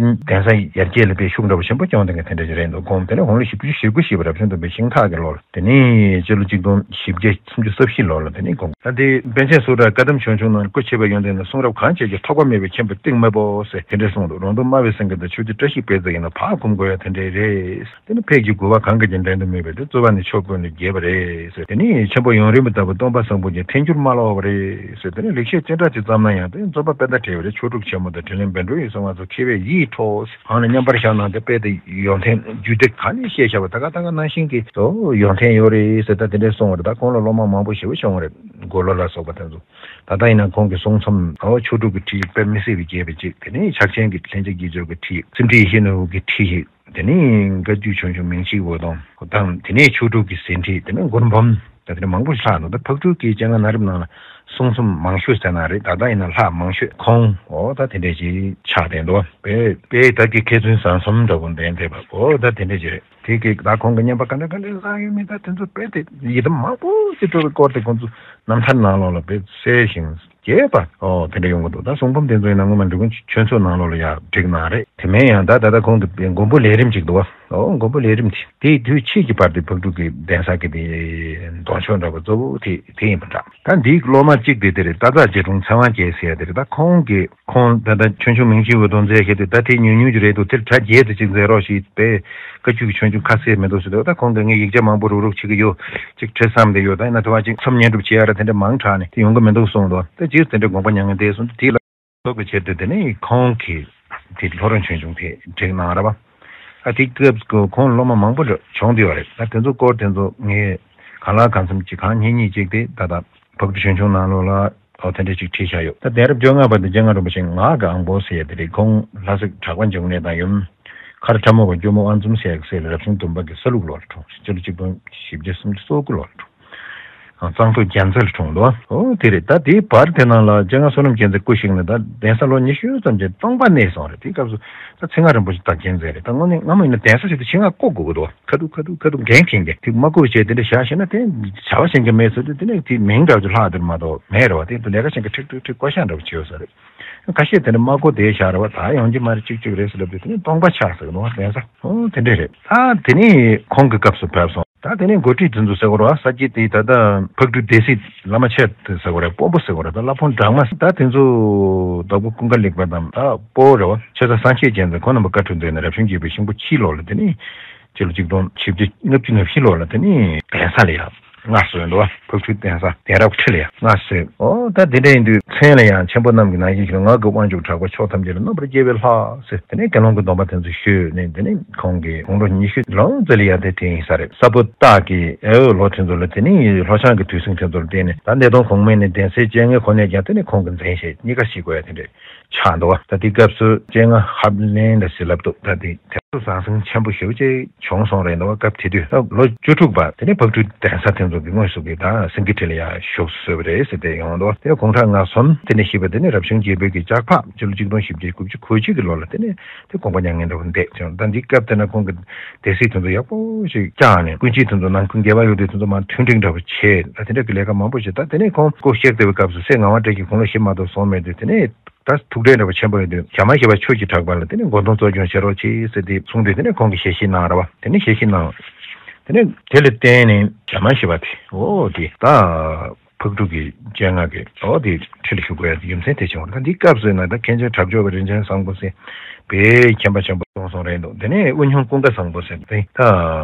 གདན་ས་ཡར་རྒྱས་ལ་དཔེ་ཤུགས་འདྲ་བོ་ཆེན་པོ་བསྐྱོན་བསྡད་མཁན་དེ་འདྲས་རེད་འདུག་དགོངས། དེ་ནས་དགུང་ལོ་བཞི་བཅུ་ཞེ་དགུ་བཞེས་པ་རབ་བྱུང་བདུན་པའི་ཤིང་སྟག་གི་ལོ་ལ་དེ་ནས་སྤྱི་ལོ་གཅིག་སྟོང་བཞི་བརྒྱ་སུམ་ཅུ་སོ་བཞི་ལོ་ལ་དེ་ནས་དགོངས། ད་དེ་པཎ་ཆེན་སུ་དྲ་བཀའ་གདམས་ཆོས་འབྱུང་ནང་སྐུ་ཆེ་བའི་ཡོན་ཏན་ནི་གསུང་རབ་གང་བྱས་ཀྱང་ཐོགས་པ་མེད་པའི་མཁྱེན་པ་གཏིང་མེད་པོ་ཟེར་དེ་འདྲས་གསུངས་འདུག་རོང་སྟོན་སྨྲ་བའི་སེང་གེ་དང་ཆོས་རྗེ་བཀྲ་ཤིས་དཔལ་བརྩེགས་ཡིན་ན་ཕར་འཁུམ་དགོས་ཡ་དེ་འདྲས་རེད། དེ་ནི་ཕས་ཀྱི་རྒོལ་བ་གང་གིས་ཀྱང་འགྲན་དུ་མེད་པས་དེ་རྩོད་པ་ནི་ཆོས་ཀུན་ལས་རྒྱས་པ་རེད་ཟེར། དེ་ནི་ཆེན་པོ་ཡུན་རིང་པོ་ལྟ་བུ་སྟོན་པ་བཟང་པོ་ཀྱང་ཐལ་འགྱུར་མ་ལོག་པ་རེད་ཟེར། དེ་ནི་ལེགས་བཤད་ཅི་འདྲ་ཅིག་བརྩམས་ན་ཡང་དེ་རྩོད་པ་དཔེ་ལྟ་བྲལ་བ་རེད། ཆོས་དྲུག་ཆེན་མོ་དང་དྲིན་ལན་བཻ་ཌཱུརྱ་ཡི་གསུང་བ་ཚོ་མཁས་པས་ཡིད་འཕྲོག་ཟེར། གང་ལ་མཉམ་པར་བཞག་ན་དེ་དཔེ་དེ་ཡོན་ཏན་རྒྱུད་སྡེ་གང་ནས་བཤད་བཞག་པ་ད་ག་ད་ག་ནང་བཞིན་གྱི་ཡོན་ཏན་ཡོད་རེད་ཟེར། ད་དེ་འདྲས་གསུངས་པ་རེད། ད་ཁོང་ལ་སློབ་མ་མང་པོ་ཞེ་པོ་བྱུང་བ་རེད། མགོ་ལོག་ལ་སོགས་པ་དེ་ཚོ། ད་ལྟ་ཡིན་ན་ཁོང་གི་གསུང་རྩོམ་ཨོ་ཆོས་དྲུག་གི་ཁྲིད་དཔེ་མི་སྲིད་པའི་རྒྱས་པའི་གཅིག་དེ་ནས་ཕྱག་ཆེན་གྱི་ལྷན་ཅིག་དགེ་སྦྱོར་གྱི་ཁྲིད། སེམས་ཁྲིད་ཡེ་ཤེས་ནོར་བུ་གི་ཁྲིད་ཞིག་དེ་ནས་བཀའ་བརྒྱུད་ཆོས་འབྱུང་མིང་གཅིག་འོད་སྟོང་དང་དེ་ནས་ཆོས་དྲུག་གི་ཟིན་ཁྲིད་དེ་ནས་མགུར་འབུམ་ད་དེ་འདྲ་མང་པོ་ཞིག་ལྷག་འདུག་ད་ཕག་གྲུ་གི་སྤྱན་སྔ་ན་རིམ་ནང་ལ་ གསུང་རྩོམ་མང་ཤོས་ཟེར་ན་རེད། ད་ལྟ་ཡིན་ན་ལྷག་མང་ཤོས་ཁོང་འོ་ད་དེ་འདྲས་ཅིག་ཆགས་བསྡད་འདུག་དཔེ་དཔེ་ད་གི་མཁས་བཙུན་བཟང་གསུམ་འདྲ་པོ་ལྡན་བསྡད་པ་འོ་ད་དེ་འདྲས་ཅིག་རེད། དེ་གི་ད་ཁོང་གི་བརྙན་པར་ག་འདྲ་ག་འདྲ་བཟང་ཡོད་མེད་ད་དེ་ཚོ་དཔེ་དེ་ཡི་དམ་མང་པོ་ཞིག་འགྲོ་བའི་སྐོར་དེ་ཁོང་ཚོ་རྣམ་ཐར་ནང་ལོགས་ལ་དཔེ་གསལ་ཞིང་རྒྱས་པ་འོ་དེ་འདྲ་ཡོང་གི་འདུག་ད་གསུང་འབུམ་དེ་ཚོ་ཡིན་ན་སྔོན་མ་འབྲི་གུང་ཆོས་ཚོགས་ནང་ལོགས་ལ་ཡང་བསྒྲིགས་གནང་རེད། དེ་མིན་ཡང་ད་ད་ལྟ་ཁོང་གི་མགོན་པོ་ལས་རིམ་ཅིག་འདུག་བ། ཨོ་མགོན་པོ་ལས་རིམ་དེ་དེའི་དུས་ཕྱིས་ཀྱི་བར་དུ་ཕག་གྲུ་གི་གདན་ས་གི་དེ་གདོང་ཕྱོགས་འདྲ་པོ་གཙོ་བོ་དེ་དེ་ཡིན་པ་འདྲ། ད་འདིའི་སློབ་མ་གཅིག་དེ་དེ་རེད། སྟག་བྲག་རྗེ་དྲུང་ཚེ་དབང་རྒྱལ་ཟེར་ཡ་དེ་རེད། ད་ཁོང་གིས་ཁོང་ད་ལྟ་ཆོས་འབྱུང་མིང་ཆེན་འོད་སྟོང་མཛད་མཁན་དེ་ད་དེ་ཉུང་ཉུང་ཅིག་རེད་འདུག་དེར་གྲ་རྒྱས་དེ་ཅིག་མཛད་རོགས་ཞེས་པས་བཀའ་བརྒྱུད་ཀྱི་ཆོས་འབྱུང་ཁ་གསལ་མི་འདུག་ཟེར་འདུག་ད་ཁོང་གིས་ངས་ཡིག་ཆ་མང་པོ་རུག་རུག་བྱེད་ཀྱི་ཡོད། ཅིག་བྲིས་བསམ་དེ་ཡོད། ད་ཡིན་ན་དེ་བ་ཅིག་མཚམས་བསྙེན་སྒྲུབ་བྱེད་ཡ་ར་དེ་འདྲ་མང་དྲགས་ནས་དེ་ཡོང་གི་མི་འདུག་གསུངས་འདུག་ད་ཅིག་དེ་འདྲ་དགོངས་པ་མྱ་ངན་འདས་སོང་དེ་ལ། སོགས་ཀྱི་ཆེད་དུ་དེ་ནས་ཁོང་གིས་དེ་ལྷོ་རོང་ཆོས་འབྱུང་དེ་བསྒྲིགས་གནང་ར་བ། ཨ་དེ་སྐབས་ཀྱི་ཁོང་སློབ་མ་མང་པོ་འདྲ་བྱུང་བསྡད་ཡོད་རེད། ད་དེ་ཚོ་སྐོར་དེ་ཚོ་ངས་གང་ལ་གང་འཚམ་ཅིག་གང་སྙེད་སྙེད་ཅིག་དེ་ད་ལྟ་ཕག་གྲུ་ཆོས་འབྱུང་ནང་ལོགས་ལ་ཨོ་དེ་འདྲ་ཅིག་བྲིས་བཞག་ཡོད། ད་གདན་རབས་བཅོ་ལྔ་པ་དེ་སྤྱན་སྔ་རིན་པོ་ཆེ་ངག་གི་དབང་པོ་ཟེར་ཡ་དེ་རེད། ཁོང་ལྷ་ས་གྲགས་པ་འབྱུང་གནས་དང་ཡུམ་མཁར་ཁྲ་མོ་བ་ཇོ་མོ་དབང་འཛོམས་ཟེར་ཡ་གི་སྲས་ལ་རབ་བྱུང་བདུན་པ་གི་ས་ལུག་ལོ་ལ་འཁྲུངས། སྤྱི་ལོ་གཅིག་སྟོང་བཞི་བརྒྱ་སུམ་ཅུ་སོ་དགུ་ལོ་ལ་འཁྲུངས། གཙང་ཐོག་རྒྱལ་མཚན་ལ་འཁྲུངས་འདུག་ཨོ་དེ་རེད། ད་དེའི་བར་དེ་ནང་ལ་སྤྱན་སྔ་བསོད་ནམས་རྒྱལ་མཚན་སྐུ་གཤེགས་ནས་ད་གདན་ས་ལོ་ཉི་ཤུ་ཙམ་གྱི་སྟོང་པ་གནས་སོང་རེད། དེའི་སྐབས་སུ་ད་ཚེ་སྔ་རིན་པོ་ཆེ་དར་རྒྱས་མཛད་རེད། ད་དངོས་གནས་སྔ་མོ་ཡིན་ན་གདན་ས་ཞིག་ཏུ་ཆེད་མངགས་བསྐོ་དགོས་ཀྱི་འདུག་ཁ་ཐུག་ཁ་ཐུག་ཁ་ཐུག་འགན་འཁྱེར་མཁན་དེ་མ་བསྐོ་བའི་ཆེད་དེ་འདྲ་བཞག་ཤེ་ན་དེ་བྱ་བ་བྱེད་མཁན་མེད་ཚོད་དུ་དེ་ནས་དེ་མིང་འདྲ་བ་ཅིག་ལྷག་དེར་མ་གཏོགས་མེད་རེད་བ། དེ་དུ་ལས་ཀ་བྱེད་མཁན་ཁྲིག་ཁྲིག་ཁྲིག་བསྐོ་བཞག་འདྲ་བ་བྱས་ཡོད་ས་རེད། ཁ་ཤས་དེ་འདྲ་མ་བསྐོ་བསྡད་བཞག་རེད་བ། ད་ཡོང་གི་མ་རེད་ཅིག་ཅིག་རེད་ཟེར་ལབ་དུས་དེ་ནས་སྟོང་པ་ཆགས་ཟེར་གི་འདུག་བ། གདན་ས་ཨོ་དེ་འདྲ་རེད། ད་དེ་ནས་ཁོང་གི་སྐབས་སུ་ཕེབས་སོང་། ད་དེ་ནས་འགོ་ཁྲིད་དེ་ཚོ་ཟེར་དགོས་རེད་བ། ས་སྐྱེས་དེ་ད་ལྟ་ཕག་གྲུ་སྡེ་སྲིད་བླ་མ་ཆེ་དེ་ཟེར་དགོས་རེད། དཔོན་པོ་ཟེར་དགོས་རེད། ད་བླ་དཔོན་སྦྲགས་མ་ད་དེ་ཚོ་བདག་པོ་ཀུན་དགའ་ལེགས་པ་དང་ད་སྤོ་བོ་རེད་བ། ཆོས་ཚ་སངས་རྒྱས་རྒྱལ་མཚན་ཁོང་རྣམ་པ་བཀའ་ཁྲོད་མཛད་ནས་རབ་བྱུང་བརྒྱད་པའི་ཤིང་ཕོ་ཁྱི་ལོ་ལ་དེ་ནས་སྤྱི་ལོ་གཅིག་སྟོང་བཞི་བརྒྱ་ལྔ་བཅུ་ང་བཞི་ལོ་ལ་དེ་ནས་གདན་ས་ལ་ཡ་སྔར་སྲོལ་འདུག་བ། ཕག་གྲུའི་གདན་ས་གདན་རབས་ཁྲི་ལ་ཡ་སྔར་སྲོལ། ཨོ་ད་དེ་འདྲ་ཡིན་དུས་མཚན་ལ་ཡང་ཆེན་པོ་རྣམས་ཀྱི་ནང་བཞིན་ཞིག་ལ་ངག་གི་དབང་ཕྱུག་གྲགས་པ་མཆོག་ཐམས་ཅད་ལ་རྣམ་པར་རྒྱལ་བའི་ལྷ་ཟེར། དེ་ནས་དགེ་སློང་གི་སྡོམ་པ་དེ་ཚོ་ཞུས་ནས་དེ་ནས་ཁོང་གིས་དགུང་ལོ་ཉི་ཤུ་ལོངས་སྤྱོད་ལ་ཡ་དེ་དེ་ཡིན་ས་རེད། ས་བོན་སྟག་གི་ཨེ་ལོ་དེ་ཚོ་ལ་དེ་ནས་ལྷོ་བྱང་གི་དུས་ཟིང་དེ་ཚོ་ལ་བརྟེན་ནས་ད་ནད་གདོན་གོང་མ་ནས་གདན་སའི་སྤྱན་སྔའི་ཁོ་ནས་ཀྱང་དེ་ནས་ཁོང་གི་མཚན་ཞེས་གཉིས་ཀ་ཞིག་དགོས་ཡ་དེ་འདྲས་ཆགས་འདུག་བ། ད་དེ་སྐབས་སུ་སྤྱན་སྔ་ཧབ་ལེན་ལ་ཟེར་ལབ་འདུག་ད་དེ་དེ་ཚོ་ཟང་ཟིང་ཆེན་པོ་ཞེ་པོ་ཅིག་བྱུང་སོང་རེད་འདུག་བ། སྐབས་དེ་དུས་ད་ལོ་བཅུ་དྲུག་པ་དེ་ནས་ཕག་གྲུའི་གདན་ས་དེ་ཚོ་གི་དངོས་སུ་གི་ད་སེང་གེ་ཁྲི་ལ་ཡ་བཞུགས་སུ་གསོལ་བ་རེད་ཟེར་ཏེ་ཡོང་འདུག་དེ་དགུང་གྲངས་ལྔ་གསུམ་དེ་ནས་བཞེས་པ་དེ་ནས་རབ་བྱུང་བརྒྱད་པའི་གི་ལྕགས་ཕག་སྤྱི་ལོ་གཅིག་སྟོང་བཞི་བརྒྱ་དགུ་བཅུ་གོ་གཅིག་གི་ལོ་ལ་དེ་ནས་དེ་དགོངས་པ་མྱ་ངན་འདས་པ་འདས་བྱུང་། ད་འདི་སྐབས་དེ་ན་ཁོང་གི་སྡེ་སྲིད་དེ་ཚོ་ཡག་པོ་ཞིག་བཅག་ནས་ཀུན་སྤྱོད་དེ་ཚོ་ནང་ཁུལ་འགལ་བ་ཡོད་དུས་དེ་ཚོ་མར་མཐུན་སྒྲིག་འདྲ་པོ་བྱས། ད་དེ་འདྲ་གི་ལས་ཀ་མང་པོ་བྱས། ད་དེ་ནས་ཁོང་སྐུ་གཤེགས་བསྡད་པའི་སྐབས་སུ་སྲས་ངག་དབང་བཀྲ་ཤིས་ཁོང་ལ་ཞིབ་མ་གཏོགས་སོང་མེད་དུས་དེ་ནས། ད་ཐུགས་ཁྲལ་འདྲ་པོ་ཆེན་པོ་ཡོད་དུས་ཞྭ་དམར་ཞི་བ་ཆོས་ཀྱི་གྲགས་པ་ལ་དེ་ནས་མགོ་འདོན་གཙོ་སྐྱོང་བྱེད་རོགས་གྱིས་ཟེར་ཏེ་གསུངས་དུས་དེ་ནས་ཁོང་གིས་ཞལ་བཞེས་གནང་ར་བ། དེ་ནས་ཞལ་བཞེས་གནང་། དེ་ནས་དེ་ལ་བརྟེན་ནས་ཞྭ་དམར་ཞི་བ་དེ་འོ་དེ་ད་ཕག་གྲུ་གི་སྤྱན་སྔ་གི་འོ་དེ་ཁྲི་ལ་བཞུགས་དགོས་ཡ་དེ་རྒྱུ་མཚན་དེ་བྱུང་བ་རེད། ད་འདིའི་སྐབས་སུ་ཡིན་ན་ད་མཁན་ཆེན་གྲགས་མཆོག་གི་རིན་ཆེན་བཟང་པོ་ཟེར་བའི་མཁན་པ་ཆེན་པོ་གསུངས་སོང་རེད་འདུག་དེ་ནས་དབུ་སྙུང་ཀུན་དགའ་བཟང་པོ་ཟེར་དེ་ད་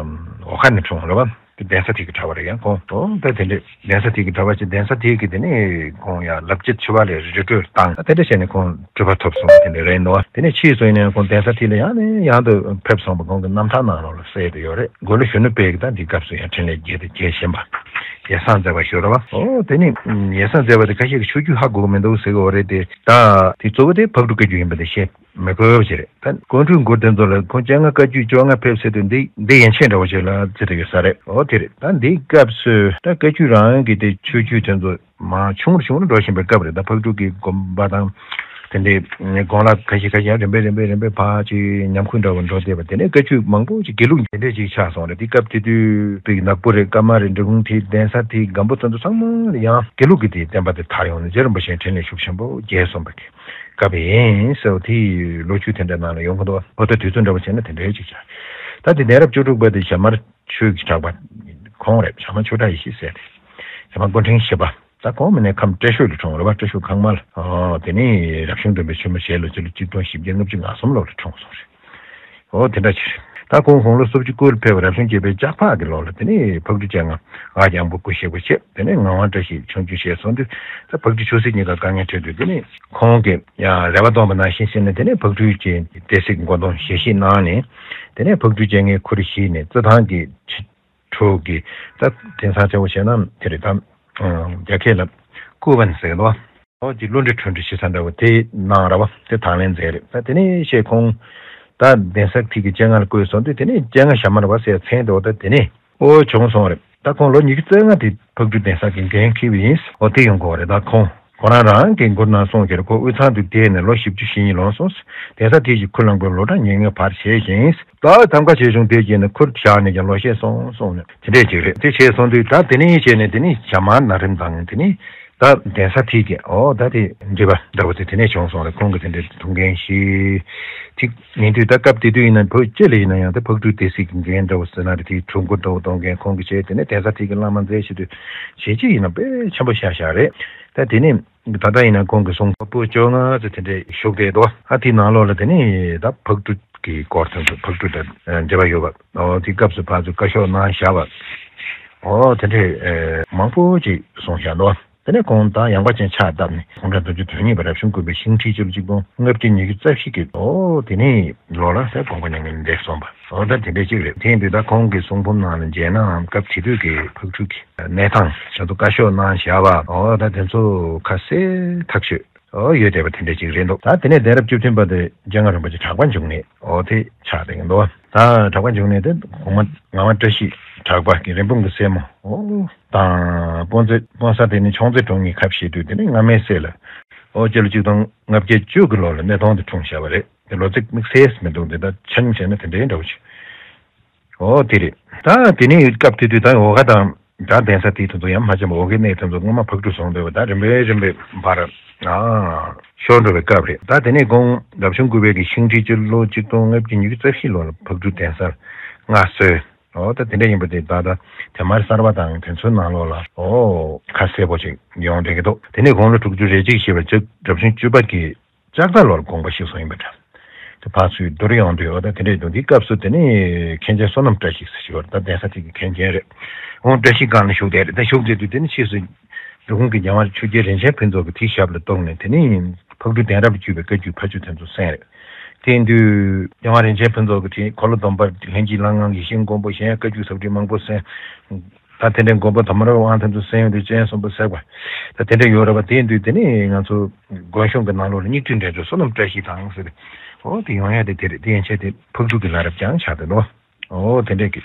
འོ་ཁ་ནས་འཁྲུངས་ར་བ། གདན་ས་དེ་གི་གྲྭ་པ་རེད། ཡང་ཁོང་ཨོ་ད་དེ་འདྲས་གདན་ས་དེ་གི་གྲྭ་པ་ཅིག་གདན་ས་དེ་གི་དེ་ནས་ཁོང་ཡང་ལབ་རྒྱུ་ཆེ་བ་ལས་རི་ཁྲོད་བཏང་། ད་དེ་འདྲ་བྱས་ནས་ཁོང་གྲུབ་པ་ཐོབ་སོང་བ་དེ་འདྲ་རེད་འདུག་དེ་ནས་ཕྱིས་སུ་ཡིན་ན་ཡང་ཁོང་གདན་ས་དེ་ལ་ཡང་ནས་ཡང་དུ་ཕེབས་སོང་བ་ཁོང་གི་རྣམ་ཐར་ནང་ལོགས་ལ་གསལ་དུ་ཡོད་རེད། མགོན་པོ་གཞོན་ནུ་དཔལ་གྱིས་ད་འདི་སྐབས་སུ་ཡང་འཕྲིན་ལས་རྒྱས་དེ་རྒྱས་བཞིན་པ་ཡེ་སངས་མཛད་པ་ཞུ་ར་བ། ཨོ་དེ་ནི་ཡེ་སངས་མཛད་པ་དེ་ཁ་ཤས་ཀྱི་ཆོས་བརྒྱུད་ཧ་གོ་གི་མི་འདུག་ཟེར་གི་ཡོད་རེད་དེ། ད་དེ་གཙོ་བོ་དེ་ཕག་གྲུ་བཀའ་བརྒྱུད་ཡིན་པ་དེ་ཤེས། མི་དགོས་ཅེས་རེད། ད་ཀོང་སྤྲུལ་མགུར་དེ་ཚོ་ལ་ཁོང་སྤྱན་སྔ་བཀའ་བརྒྱུད་བཅོ་ལྔ་ཕེབས་ཟེར་དུས་འདི་འདི་ཡན་ཆད་འདྲ་བོ་ཞིག་ལ་བརྩི་དུ་ཡོད་ས་རེད། འོ་དེ་རེད། ད་འདིའི་སྐབས་སུ་ད་བཀའ་བརྒྱུད་རང་གི་དེ་ཆོས་བརྒྱུད་དེ་ཚོ་མ་ཆུང་རུ་ཆུང་རུ་འགྲོ་བཞིན་པའི་སྐབས་རེད། ད་ཕག་གྲུ་གི་དགོན་པ་དང་དེ་འདྲའི་དགོན་ལག་ཁ་ཤས་ཁ་ཤས་རིམ་པས་རིམ་པས་རིམ་པས་ཕར་ཅིག་ཉམས་ཁུལ་འདྲ་བོ་འགྲོ་བསྡད་པ། དེ་ནས་བཀའ་བརྒྱུད་མང་པོ་ཅིག་དགེ་ལུགས་དེ་འདྲས་ཅིག་ཆགས་སོང་རེད། དེ་སྐབས་དེ་དུས་པའི་ནག་པོ་རེད། ཀརྨ་རེད། འབྲི་གུང་དེ་གདན་ས་དེ་སྒམ་པོ་ཚོ་ཚང་མ་ལ་ཡང་དགེ་ལུགས་ཀྱི་དེ་བསྟན་པ་དེ་དར་ཡོང་ནས་རྗེ་རིན་པོ་ཆེའི་འཕྲིན་ལས་ཤུགས་ཆེན་པོ་རྒྱས་སོང་བ་གི་སྐབས་ཡིན་ཟེར་བ་དེ་ལོ་རྒྱུས་དེ་འདྲ་ནང་ལ་ཡོང་གི་འདུག་ཨོ་ད་དུས་ཚོད་འདྲ་བོ་བྱས་ན་དེ་འདྲའི་ཅིག་ཆགས། ད་དེ་གདན་རབས་བཅུ་དྲུག་པ་དེ་ཞྭ་དམར་ཆོས་ཀྱི་གྲགས་པ་ཁོང་རེད། ཞྭ་དམར་ཆོས་གྲགས་ཡེ་ཤེས་ཟེར་ཏེ་ཞྭ་དམར་སྐུ་ཕྲེང་བཞི་པ། ད་ཁོང་མིན་ནས་ཁམས་བཀྲ་ཤོད་ལ་འཁྲུངས་རེད་བ། བཀྲ་ཤོད་ཁང་མ་ལ། ཨོ་དེ་ནས་རབ་བྱུང་བདུན་པའི་ཆུ་མོ་ཞེས་ལོ་སྤྱི་ལོ་གཅིག་སྟོང་བཞི་བརྒྱ་ལྔ་བཅུ་ང་གསུམ་ལོ་ལ་འཁྲུངས་སོང་རེད། ཨོ་དེ་འདྲ་ཅིག་རེད། ད་ཁོང་དགུང་ལོ་སོ་བཅུ་དགུ་ལ་ཕེབས་པ་རབ་བྱུང་བརྒྱད་པའི་ལྕགས་ཕག་གི་ལོ་ལ་དེ་ནས་ཕག་གྲུ་སྤྱན་སྔ་ངག་གི་དབང་པོ་སྐུ་གཤེགས་པ་བྱས། དེ་ནས་ངག་དབང་བཀྲ་ཤིས་ཆོས་འབྱུང་ཞེས་གསུངས་དུས་ད་ཕག་གྲུ་ཆོས་སྲིད་གཉིས་ཀ་དཀའ་ངལ་འཕྲད་དུས་དེ་ནས་ཁོང་གིས་ཡང་རེ་བ་བཏོན་པ་ནང་བཞིན་བྱས་ནས་དེ་ནས་ཕག་གྲུའི་སྤྱན་སྡེ་སྲིད་མགོ་འདོན་ཞལ་བཞེས་གནང་ནས་དེ་ནས་ཕག་གྲུ་སྤྱན་སྔའི་ཁུར་བཞེས་ནས་རྩི་ཐང་གི་ཕྱི་དྲོ་གི་ད་དེང་སང་ཆེ་བོ་བྱས་ན་དེ་རེད། ད་རྒྱ་སྐད་ལ་སྐུ་བན་ཟེར་གི་འདུག་བ། ཨོ་ཅིག་བློ་འདྲི་གྲོས་འདྲི་ཞུ་ས་འདྲ་བོ་དེ་གནང་ར་བ། དེ་དང་ལེན་མཛད་རེད། ད་དེ་ནས་ཤེས་ཁོང་ད་གདན་ས་ཐིག་གི་སྤྱན་སྔ་ལ་བསྐོས་སོང་དུས་དེ་ནས་སྤྱན་སྔ་ཞྭ་དམར་བ་ཟེར་མཚན་འདྲ་བོ་ད་དེ་ནས་ཨོ་བྱུང་སོང་རེད། ད་ཁོང་ལོ་ཉི་ཤུ་རྩ་ལྔ་དེ་ཕག་གྲུ་གདན་ས་གི་འགན་འཁྱེར་བ་ཡིན། འོ་དེ་ཡོང་གི་ཡོད་རེད། ད་ཁོང་ཁོ་རང་རང་གི་མགུར་ནང་གསུངས་ཀྱི་རེད། ཁོ་དབུས་གཙང་དུ་བསྡད་ནས་ལོ་བཞི་བཅུ་ཞེ་གཉིས་ལོངས་སོང་། གདན་ས་དེ་བཞིན་ཁུ་བླང་པོའི་ལོ་གྲངས་ཉེར་ལྔའི་བར་བྱས་ཤིང་། ད་ཐམ་ཀ་ཆེ་ཆུང་དེ་བྱས་ནས་ཁུར་བཞག་ནས་ཀྱང་ལོ་ཤས་སོང་སོང་ནས་དེ་འདྲས་ཅིག་རེད། དེ་བྱས་སོང་དུས་ད་དེ་ནས་བྱས་ནས་དེ་ནས་ཞྭ་དམར་ན་རིམ་དང་དེ་ནས་ད་གདན་ས་དེ་གི་འོ་ད་དེ་འབྲེལ་བ་འདྲ་བོ་དེ་དེ་ནས་བྱུང་སོང་རེད། ཁོང་གི་དེ་འདྲས་ཐུགས་འགན་བཞེས་ཐིག་ཉིན་དུས་ད་སྐབས་དེ་དུས་ཡིན་ན་བོད་སྤྱི་ལ་ཡིན་ན་ཡང་དེ་ཕག་གྲུ་སྡེ་སྲིད་ཀྱི་འགན་འདྲ་བོ་ཟེར་ན་རེད། དེའི་གྲུ་འགོ་འདྲ་བོ་གཏོང་མཁན་ཁོང་གི་བྱས། དེ་ནས་གདན་ས་དེ་གི་བླ་མ་མཛད་བྱེད་དུས་བྱས་རྗེས་ཡིན་ན་དཔེ་ཆེན་པོ་ཤ་ཤ་རེད། ད་དེ་ནས་ད་ལྟ་ཡིན་ན་ཁོང་གི་གསུང་ཕོ་བཅོ་ལྔ་ཙམ་དེ་འདྲས་བཞུགས་བསྡད་འདུག་ཨ་དེའི་ནང་ལོགས་ལ་དེ་ནས་ད་ཕག་གྲུ་གི་སྐོར་དེ་ཚོ་ཕག་གྲུ་དང་འབྲེལ་བ་ཡོད་པ། འོ་དེ་སྐབས་སུ་ཕར་ཚུར་བཀའ་ཤོག་གནང་བཞག་པ། འོ་དེ་འདྲས་མང་པོ་ཅིག་གསུངས་བཞག་འདུག་དེ་ནས་ཁོང་ད་ཡངས་པ་ཅན་ཕྱག་བཏབ་ནས་དགུང་གྲངས་བདུན་ཅུ་དོན་གཉིས་པ་རབ་བྱུང་དགུ་པའི་ཤིང་ཁྲི་བཅུ་གཅིག་སྟོང་ལྔ་བརྒྱ་ཉི་ཤུ་རྩ་བཞི་གི་འོ་དེ་ནས་ལོ་ལ་ས་དགོངས་པ་མྱ་ངན་ལས་འདས་སོང་བ། འོ་ད་དེ་འདྲས་ཅིག་རེད། དེ་ཡིན་དུས་ད་ཁོང་གི་གསུང་འབུམ་ནང་ལ་མཇལ་ནའང་སྐབས་དེ་དུས་ཀྱི་ཕག་གྲུ་གི་གནས་སྟངས་ཚོ་བཀའ་ཤོག་གནང་བཞག་པ། འོ་ད་དེ་ཚོ་ཁ་གསལ་ཐག་ཆོད། འོ་ཡོད་བསྡད་པ་དེ་འདྲ་ཅིག་རེད་འདུག་ད་དེ་ནས་གདན་རབས་བཅུ་བདུན་པ་དེ་སྤྱན་སྔ་རིན་པོ་ཆེ་གྲགས་པ་འབྱུང་གནས་འོ་དེ་ཆགས་བསྡད་ཀྱི་འདུག་ད་གྲགས་པ་འབྱུང་གནས་དེ་གོང་མ་ངག་དབང་བཀྲ་ཤིས་གྲགས་པ་གི་རིན་སྤུངས་ཀྱི་སྲས་མོ་འོ་དང་དཔོན་ཚེ་དཔོན་ས་དེ་ནི་ཆུང་ཚེ་དྲུང་གཉིས་ཁ་བཤད་དུས་དེ་ནི་སྔ་མའི་སྲས་ལ་འོ་སྤྱི་ལོ་གཅིག་སྟོང་ལྔ་བརྒྱ་བཅུ་གི་ལོ་ལ་གནས་སྟོང་དུ་འཁྲུངས་བཞག་པ་རེད། དེ་ལོ་ཚིགས་དམིགས་བསལ་མི་འདུག་འདི་ད་ཆ་སྙོམས་བྱས་ན་དེ་འདྲའི་འདྲ་བོ་ཞིག་འོ་དེ་རེད། ད་དེ་ནས་སྐབས་དེ་དུས་ད་འོ་ག་དང་། ད་གདན་ས་དེའི་དོན་དུ་ཡང་མ་ཆེན་པོ་འོ་གའི་གནས་དོན་དུ་སྔོན་མ་ཕག་གྲུ་བཟུང་འདོད་པ་ད་རིམ་པས་རིམ་པས་བར་ཨ་ཤོར་འགྲོ་བའི་སྐབས་རེད། ད་དེ་ནས་ཁོང་རབ་བྱུང་དགུ་པའི་གི་ཤིང་ཁྲི་སྤྱི་ལོ་གཅིག་སྟོང་ལྔ་བརྒྱ་ཉི་ཤུ་རྩ་བཞི་ལོ་ལ་ཕག་གྲུ་གདན་སར་མངའ་གསོལ། འོ་ད་དེ་འདྲ་ཡིན་པ་དེ་ད་ད་དེ་མར་གསར་པ་དང་དེ་ཚོའི་ནང་ལོགས་ལ་འོ་ཁ་གསལ་པོ་ཅིག་ཡོང་བསྡད་ཀྱི་འདུག་དེ་ནས་ཁོང་ལ་དྲུག་ཅུ་རེ་གཅིག་བཞེས་པ་ཅིག་རབ་བྱུང་བཅུ་པ་གི་ལྕགས་རྟ་ལོར་དགོངས་པ་བཞེས་སོང་ཡིན་པ་འདྲ། དེ་ཕར་ཚུར་བསྡུར་ཡོང་དུས་འོ་ད་དེ་འདྲས་འདུག་འདིའི་སྐབས་སུ་དེ་ནི་མཁན་ཆེན་བསོད་ནམས་བཀྲ་ཤིས་ཟེར་ཞིག་ཡོད་རེད། ད་གདན་ས་དེ་གི་མཁན་ཆེན་རེད། ཁོང་བཀྲ་ཤིས་སྒང་ལ་བཞུགས་བསྡད་རེད། ད་བཞུགས་བསྡད་དུས་དེ་ནི་ཕྱིས་སུ་འབྲི་གུང་གི་རྒྱལ་བ་ཆོས་རྒྱལ་རིན་ཆེན་ཕུན་ཚོགས་ཀྱིས་དེའི་ཞབས་ལ་གཏུགས་ནས་དེ་ནི་ཕག་གྲུ་གདན་རབས་བཅུ་པའི་བཀའ་བརྒྱུད་ཕ་ཆོས་དེ་ཚོ་གསན་རེད། དེ་ཡིན་དུས་རྒྱལ་བ་རིན་ཆེན་ཕུན་ཚོགས་ཀྱིས་དེ་འཁོར་ལོ་སྡོམ་པ་ལྷན་ཅིག་ལྷ་ངང་ཡེ་ཤེས་མགོན་པོ་གཞན་བཀའ་བརྒྱུད་ཟབ་ཁྲིད་མང་པོ་གསན། ད་དེ་འདྲའི་མགོན་པོ་དྷརྨ་རཱ་གི་དབང་དེ་ཚོ་གསན་ཡོང་དུས་སྤྱན་གསུམ་པོ་གསལ་བ། ད་དེ་འདྲ་ཡོད་རེད་པ། དེ་ཡིན་དུས་དེ་ནི་ང་ཚོ་དགོན་གཞུང་གི་ནང་ལོགས་ལ་སྙིགས་དུས་འགྲན་ཚོགས་བསོད་ནམས་བཀྲ་ཤིས་དང་ཟེར་ཏེ། འོ་དེ་ཡོང་ཡ་དེ་དེ་རེད། དེ་ཡན་ཆད་དེ་ཕག་གྲུ་གི་བླ་རབས་ཀྱང་ཆགས་བསྡད་འདུག་འོ་དེ་འདྲས་ཀྱི་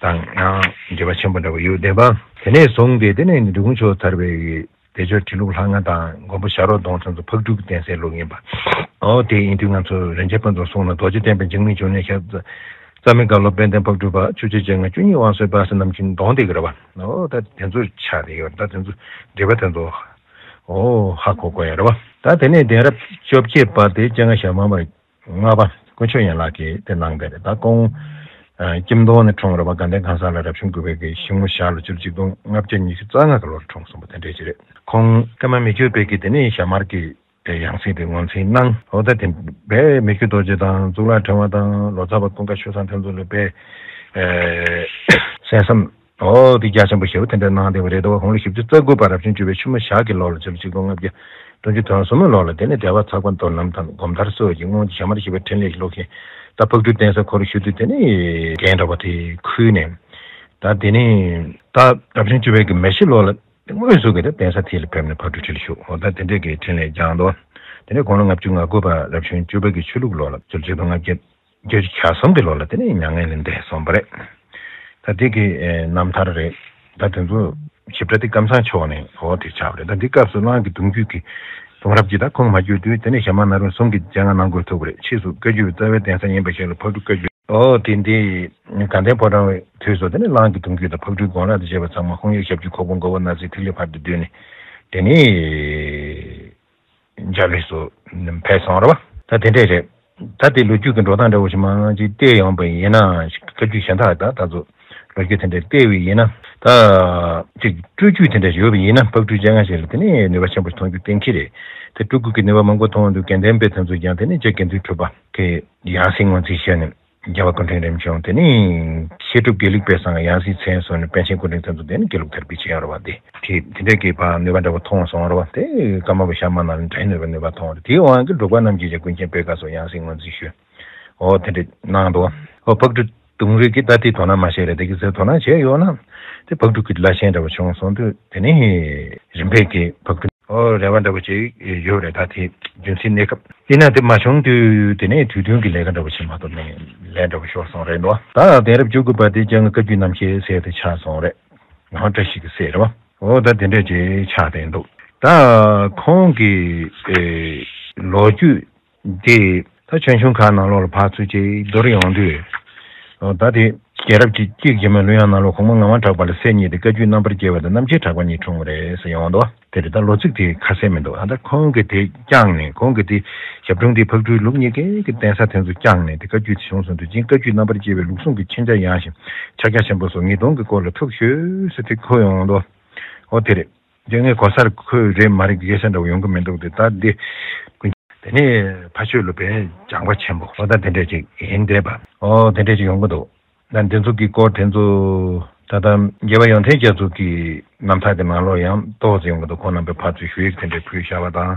དང་ཡང་འབྲེལ་བ་ཆེན་པོ་འདྲ་བོ་ཡོད་བསྡད་པ། དེ་ནས་བཟུང་སྟེ་དེ་ནས་འབྲི་གུང་ཆོས་ཐར་པའི་བདེ་མཆོག་ཁྲི་ལུགས་ལྷ་ལྔ་དང་མགོན་པོ་ཞྭ་རོག་གདོང་ཚང་ཚོ་ཕག་གྲུ་གི་གདན་སའི་ལུགས་ཡིན་པ། འོ་དེ་ཡིན་དུས་ང་ཚོ་རིན་ཆེན་ཕུན་ཚོགས་གསུང་ན་རྡོ་རྗེ་བསྟན་པའི་འཇིགས་མེད་འབྱུང་གནས་ཞབས། རྩ་མེད་རྒྭ་ལོ་དཔལ་ལྡན་ཕག་གྲུ་པ། ཆུ་སྐྱེས་སྤྱན་སྔ་བཅུ་གཉིས་དབང་གསལ་པ་ཟེར་ནམ་རྒྱུན་གདོང་བསྡད་ཀྱི་རེད་པ། འོ་ད་དེ་ཚོ་ཆགས་བསྡད་ཡོད་རེད། ད་དེ་ཚོ་འབྲེལ་བ་དེ་ཚོ་འོ་ཧ་གོ་དགོས་ཡ་རེད་པ། ད་དེ་ནས་གདན་རབས་བཅོ་བརྒྱད་པ་དེ་སྤྱན་སྔ་ཞྭ་དམར་མ་ལྔ་པ་དཀོན་མཆོག་ཡན་ལག་གིས་དེ་གནང་བསྡད་རེད། ད་ཁོང་ཁྱིམ་སྟོང་ནས་འཁྲུངས་རེད་པ། དགའ་ལྡན་ཁང་གསར་ལ་རབ་བྱུང་དགུ་པའི་གི་ཤིང་མོ་ཞག་ལོ་སྤྱི་ལོ་གཅིག་སྟོང་ལྔ་བརྒྱ་ཉི་ཤུ་རྩ་ལྔ་གི་ལོར་འཁྲུངས་སོང་བ་དེ་འདྲས་ཅིག་རེད། ཁོང་ཀརྨ་མི་བསྐྱོད་པའི་གི་དེ་ནས་ཞྭ་དམར་གྱི་དེ་ཡང་སྲིད་དེ་ངོས་འཛིན་གནང་། འོ་ད་དེ་བས་མི་བསྐྱོད་རྡོ་རྗེ་དང་གཙུག་ལག་ཕྲེང་བ་དང་ལོ་ཙཱ་བ་ཀུན་དགའ་ཆོས་བཟང་དེ་ཚོ་ལ་བས་ཨེ་གསན་བསམ་འོ་དེ་རྒྱ་ཆེན་པོ་ཞེ་པོ་དེ་འདྲ་གནང་བསྡད་པ་རེད་འདུག་ཁོང་ལོ་བཞི་བཅུ་རྩ་དགུ་པ་རབ་བྱུང་བཅུ་པའི་ཆུ་མོ་ཞག་གི་ལོ་ལ་ཕྱི་ལོ་ཆིག་སྟོང་ལྔ་བརྒྱ་བདུན་ཅུ་དོན་གསུམ་ལོ་ལ་དེ་ནས་རྒྱལ་བ་ཚགས་པ་མདོ་ནམ་ཐང་སྒོམ་ཐར་སོགས་ཀྱི་སྔོན་གྱི་ཞྭ་དམར་ཞི་བའི་འཕྲིན་ལས་ཀྱི་སློབ་ཆེན་ད་ཕག་གྲུ་གདན་ས་ཁོ་རང་ཞུ་དུས་དེ་ནས་རྒན་འདྲ་བ་དེ་ཁུལ་ནས་ད་དེ་ནས་ད་རབ་བྱུང་བཅུ་པའི་གི་མེ་བཞི་ལོ་ལ། དངོས་སུ་གི་དེ་གདན་ས་དེ་ལ་ཕེབས་ནས་ཕག་གྲུ་ཁྲིད་ལ་བཞུགས། འོ་ད་དེ་འདྲས་ཀྱི་འཕྲིན་ལས་བསྐྱངས་འདུག་དེ་ནས་དགུང་ལོ་ལྔ་བཅུ་ང་དགུ་པ་རབ་བྱུང་བཅུ་པ་གི་ཆུ་ལུག་ལོ་ལ་ཕྱི་ལོ་ཆིག་སྟོང་ལྔ་བརྒྱ་བརྒྱད་ཅུ་གྱ་གསུམ་གི་ལོ་ལ་དེ་ནས་མྱ་ངན་ལས་འདས་སོང་བ་རེད། ད་དེ་གི་ཨེ་རྣམ་ཐར་རེད། ད་དེ་ཚོ་ཞིབ་ཕྲ་དེ་ཀམ་ཚང་ཕྱོགས་ནས་འོ་དེ་ཆགས་པ་རེད། ད་འདི་སྐབས་སུ་གླང་གི་གདུང་རྒྱུད་ཀྱི་གདུང་རབས་ཀྱི་ད་ཁུངས་མ་བརྒྱུད་དུས་དེ་ནས་ཞྭ་དམར་ན་རོ་གསུམ་གྱི་སྤྱན་སྔ་གནང་དགོས་ཐུག་པ་རེད། ཕྱིས་སུ་བཀའ་བརྒྱུད་པའི་རྩ་བའི་གདན་ས་ཡིན་པ་ཞིག་ལ་ཕག་གྲུ་བཀའ་བརྒྱུད། ཨོ་དེ་འདི་དགའ་ལྡན་ཕོ་བྲང་བའི་དུས་སུ་དེ་ནི་གླང་གི་གདུང་རྒྱུད་དང་ཕག་གྲུའི་དགོན་ལག་དང་བཅས་པ་ཚང་མ་ཧཱུྃ་ཡིག་ཞབས་ཀྱུ་ཁོག་དཔོན་མགོན་པོ་ནག་རྩིས་ཐིག་ལེ་ཕར་དུ་བསྡུས་ནས་དེ་ནི་འཇའ་ལུས་སུ་ཕེབས་སོང་རེད་བ། ད་དེ་འདྲས་རེད། ད་དེ་ལོ་རྒྱུས་ཀྱི་འགྲོ་སྟངས་འདྲ་བོ་ཞིག་མང་ཅིག་བལྟས་ཡོང་པ་ཡིན་ན་བཀའ་བརྒྱུད་གཞན་དག་ད་ད་ཚོ་ལོ་རྒྱུས་དེ་འདྲས་བལྟས་པ་ཡིན་ན་ད་ཅིག་སྤྲོས་བརྒྱུད་དེ་འདྲས་ཡོད་པ་ཡིན་ན་ཕག་གྲུའི་སྤྱན་སྔ་ཞིག་ལ་དེ་ནི་ནུས་པ་ཆེན་པོ་མཐོང་རྒྱུ་གཏན་འཁེལ་རེད། དེ་སྤྲུལ་སྐུ་གི་ནུས་པ་མང་པོ་མཐོང་དུས་དགེ་ལྡན་པའི་དེ་ཚོ་ཀྱང་དེ་ནི་རྗེ་དགེ་འདུན་གྲུབ་པ་གི་ཡང་སྲིད་ངོས་འཛིན་བྱས་ནས། རྒྱལ་བ་སྐུ་ཕྲེང་རིམ་བྱོན་དེ་ནི་བཤད་སྒྲུབ་དགེ་ལུགས་པའི་སང་ཡང་སྲིད་མཚན་གསོལ་ནས་པཎ་ཆེན་སྐུ་ཕྲེང་ཚོ་དེ་ནི་དགེ་ལུགས་དར་སྤེལ་བྱས་ཡོད་རེད་བ། དེ་དེ་དེ་འདྲས་ཀྱི་བར་ནུས་པ་འདྲ་བོ་མཐོང་སོང་རེད་བ། དེ་ཀརྨ་པ་ཞྭ་དམར་ནང་ལ་འདྲ་ནུས་པ་ནུས་པ་མཐོང་རེད། དེའི་དབང་གིས་འབྲུག་པ་རྣམས་ཀྱིས་ཀྱང་ཀུན་མཁྱེན་པད་དཀར་སོགས་ཡང་སྲིད་ངོས་འཛིན་ཞུས། འོ་དེ་འདྲས་གནང་འདུག་འོ་ཕག་གྲུ་གདུང་རིགས་ཀྱི་ད་དེ་དོ་སྣང་མ་བྱས་རེད། དེ་གི་ཟེར་དོ་སྣང་བྱས་ཡོད་ན་དེ་ཕག་གྲུ་གི་བླ་ཆེན་འདྲ་བོ་བྱུང་སོང་དུས་དེ་ནི་རིམ་པས་ཀྱི་ཕག་གྲུ། ཨོ་རེ་བ་འདྲ་བོ་ཅིག་ཡོད་རེད། ད་དེ་རྒྱུན་སྲིང་གནས་སྐབས་ཡིན་ན་དེ་མ་བྱུང་དུས་དེ་ནས་དུས་སྟོན་གྱི་ལས་ཀ་འདྲ་བོ་བྱེད་མ་ཐུབ་ནས་ལས་འདྲ་བོ་ཤོར་སོང་རེད་འདུག་ད་གདན་རབས་བཅུ་དགུ་པ་དེ་སྤྱན་སྔ་བཀའ་བརྒྱུད་རྣམ་བཤད་ཟེར་དེ་ཆགས་སོང་རེད། ངག་དབང་བཀྲ་ཤིས་ཀྱི་སྲས་རེད་བ། འོ་ད་དེ་འདྲ་ཅིག་ཆགས་བསྡད་འདུག་ད་ཁོང་གི་ཨེ་ལོ་རྒྱུས་དེ་ད་ཆོས་འབྱུང་ཁག་ནང་ལོགས་ལ་ཕར་ཚུར་ཅིག་བསྡུར་ཡོང་དུས། འོ་ད་དེ་རྒྱལ་རབས་ཀྱི་གཅིག་རྗེ་མ་ལུས་ཡང་ནང་ལོགས་གོང་མ་ངག་དབང་གྲགས་པ་ལ་སྲས་གཉིས་ཏེ་བཀའ་བརྒྱུད་རྣམ་པར་རྒྱལ་བ་དང་རྣམ་རྒྱལ་གྲགས་པ་གཉིས་འཁྲུངས་པ་རེད་ཟེར་ཡོང་འདུག་དེ་རེད། ད་ལོ་ཚིགས་དེ་ཁ་གསལ་མི་འདུག་ཨ་ད་ཁོང་གིས་དེ་བསྐྱངས་ནས་ཁོང་གིས་དེ་ཞབས་དྲུང་དེ་ཕག་གྲུའི་ལུགས་གཉིས་ཀའི་གི་གདན་ས་དེ་ཚོ་བསྐྱངས་ནས་དེ་བཀའ་བརྒྱུད་དེ་བྱུང་སོང་དུས་ཅིང་བཀའ་བརྒྱུད་རྣམ་པར་རྒྱལ་བའི་ལུགས་ཟུང་གི་མཁྱེན་རྒྱ་ཡངས་ཤིང་ཕྱག་རྒྱ་ཆེན་པོ་སོགས་ཉིས་སྟོང་གི་སྐོར་ལ་ཐུགས་ཞུས་ཟེར་དེ་གོ་ཡོང་འདུག་འོ་དེ་རེད། དེ་ངས་གོ་སར་ཁོས་རེད་མ་རེད་སྐད་ཆ་འདྲ་བོ་ཡོང་གི་མི་འདུག་དེ་ད་འདི། དེ་ནས་ཕ་ཆོས་ལ་དཔེ་སྦྱངས་པ་ཆེན་པོ་འོ་ད་དེ་འདྲ་ཅིག་ཡིན་བསྡད་པ་འོ་དེ་འདྲ་ཅིག་ཡོང་གི་འདུག་ད་འདི་ཚོ་གི་སྐོར་དེ་ཚོ་ད་ལྟ་རྒྱལ་བ་ཡོན་ཏན་རྒྱ་མཚོ་གི་རྣམ་ཐར་གྱི་ནང་ལོགས་ཡང་ཏོག་ཙམ་ཡོང་གི་འདུག་ཁོང་རྣམ་པས་ཕར་ཚུར་ཞུ་ཡིག་དེ་འདྲ་ཕུལ་བཞག་པ་དང་།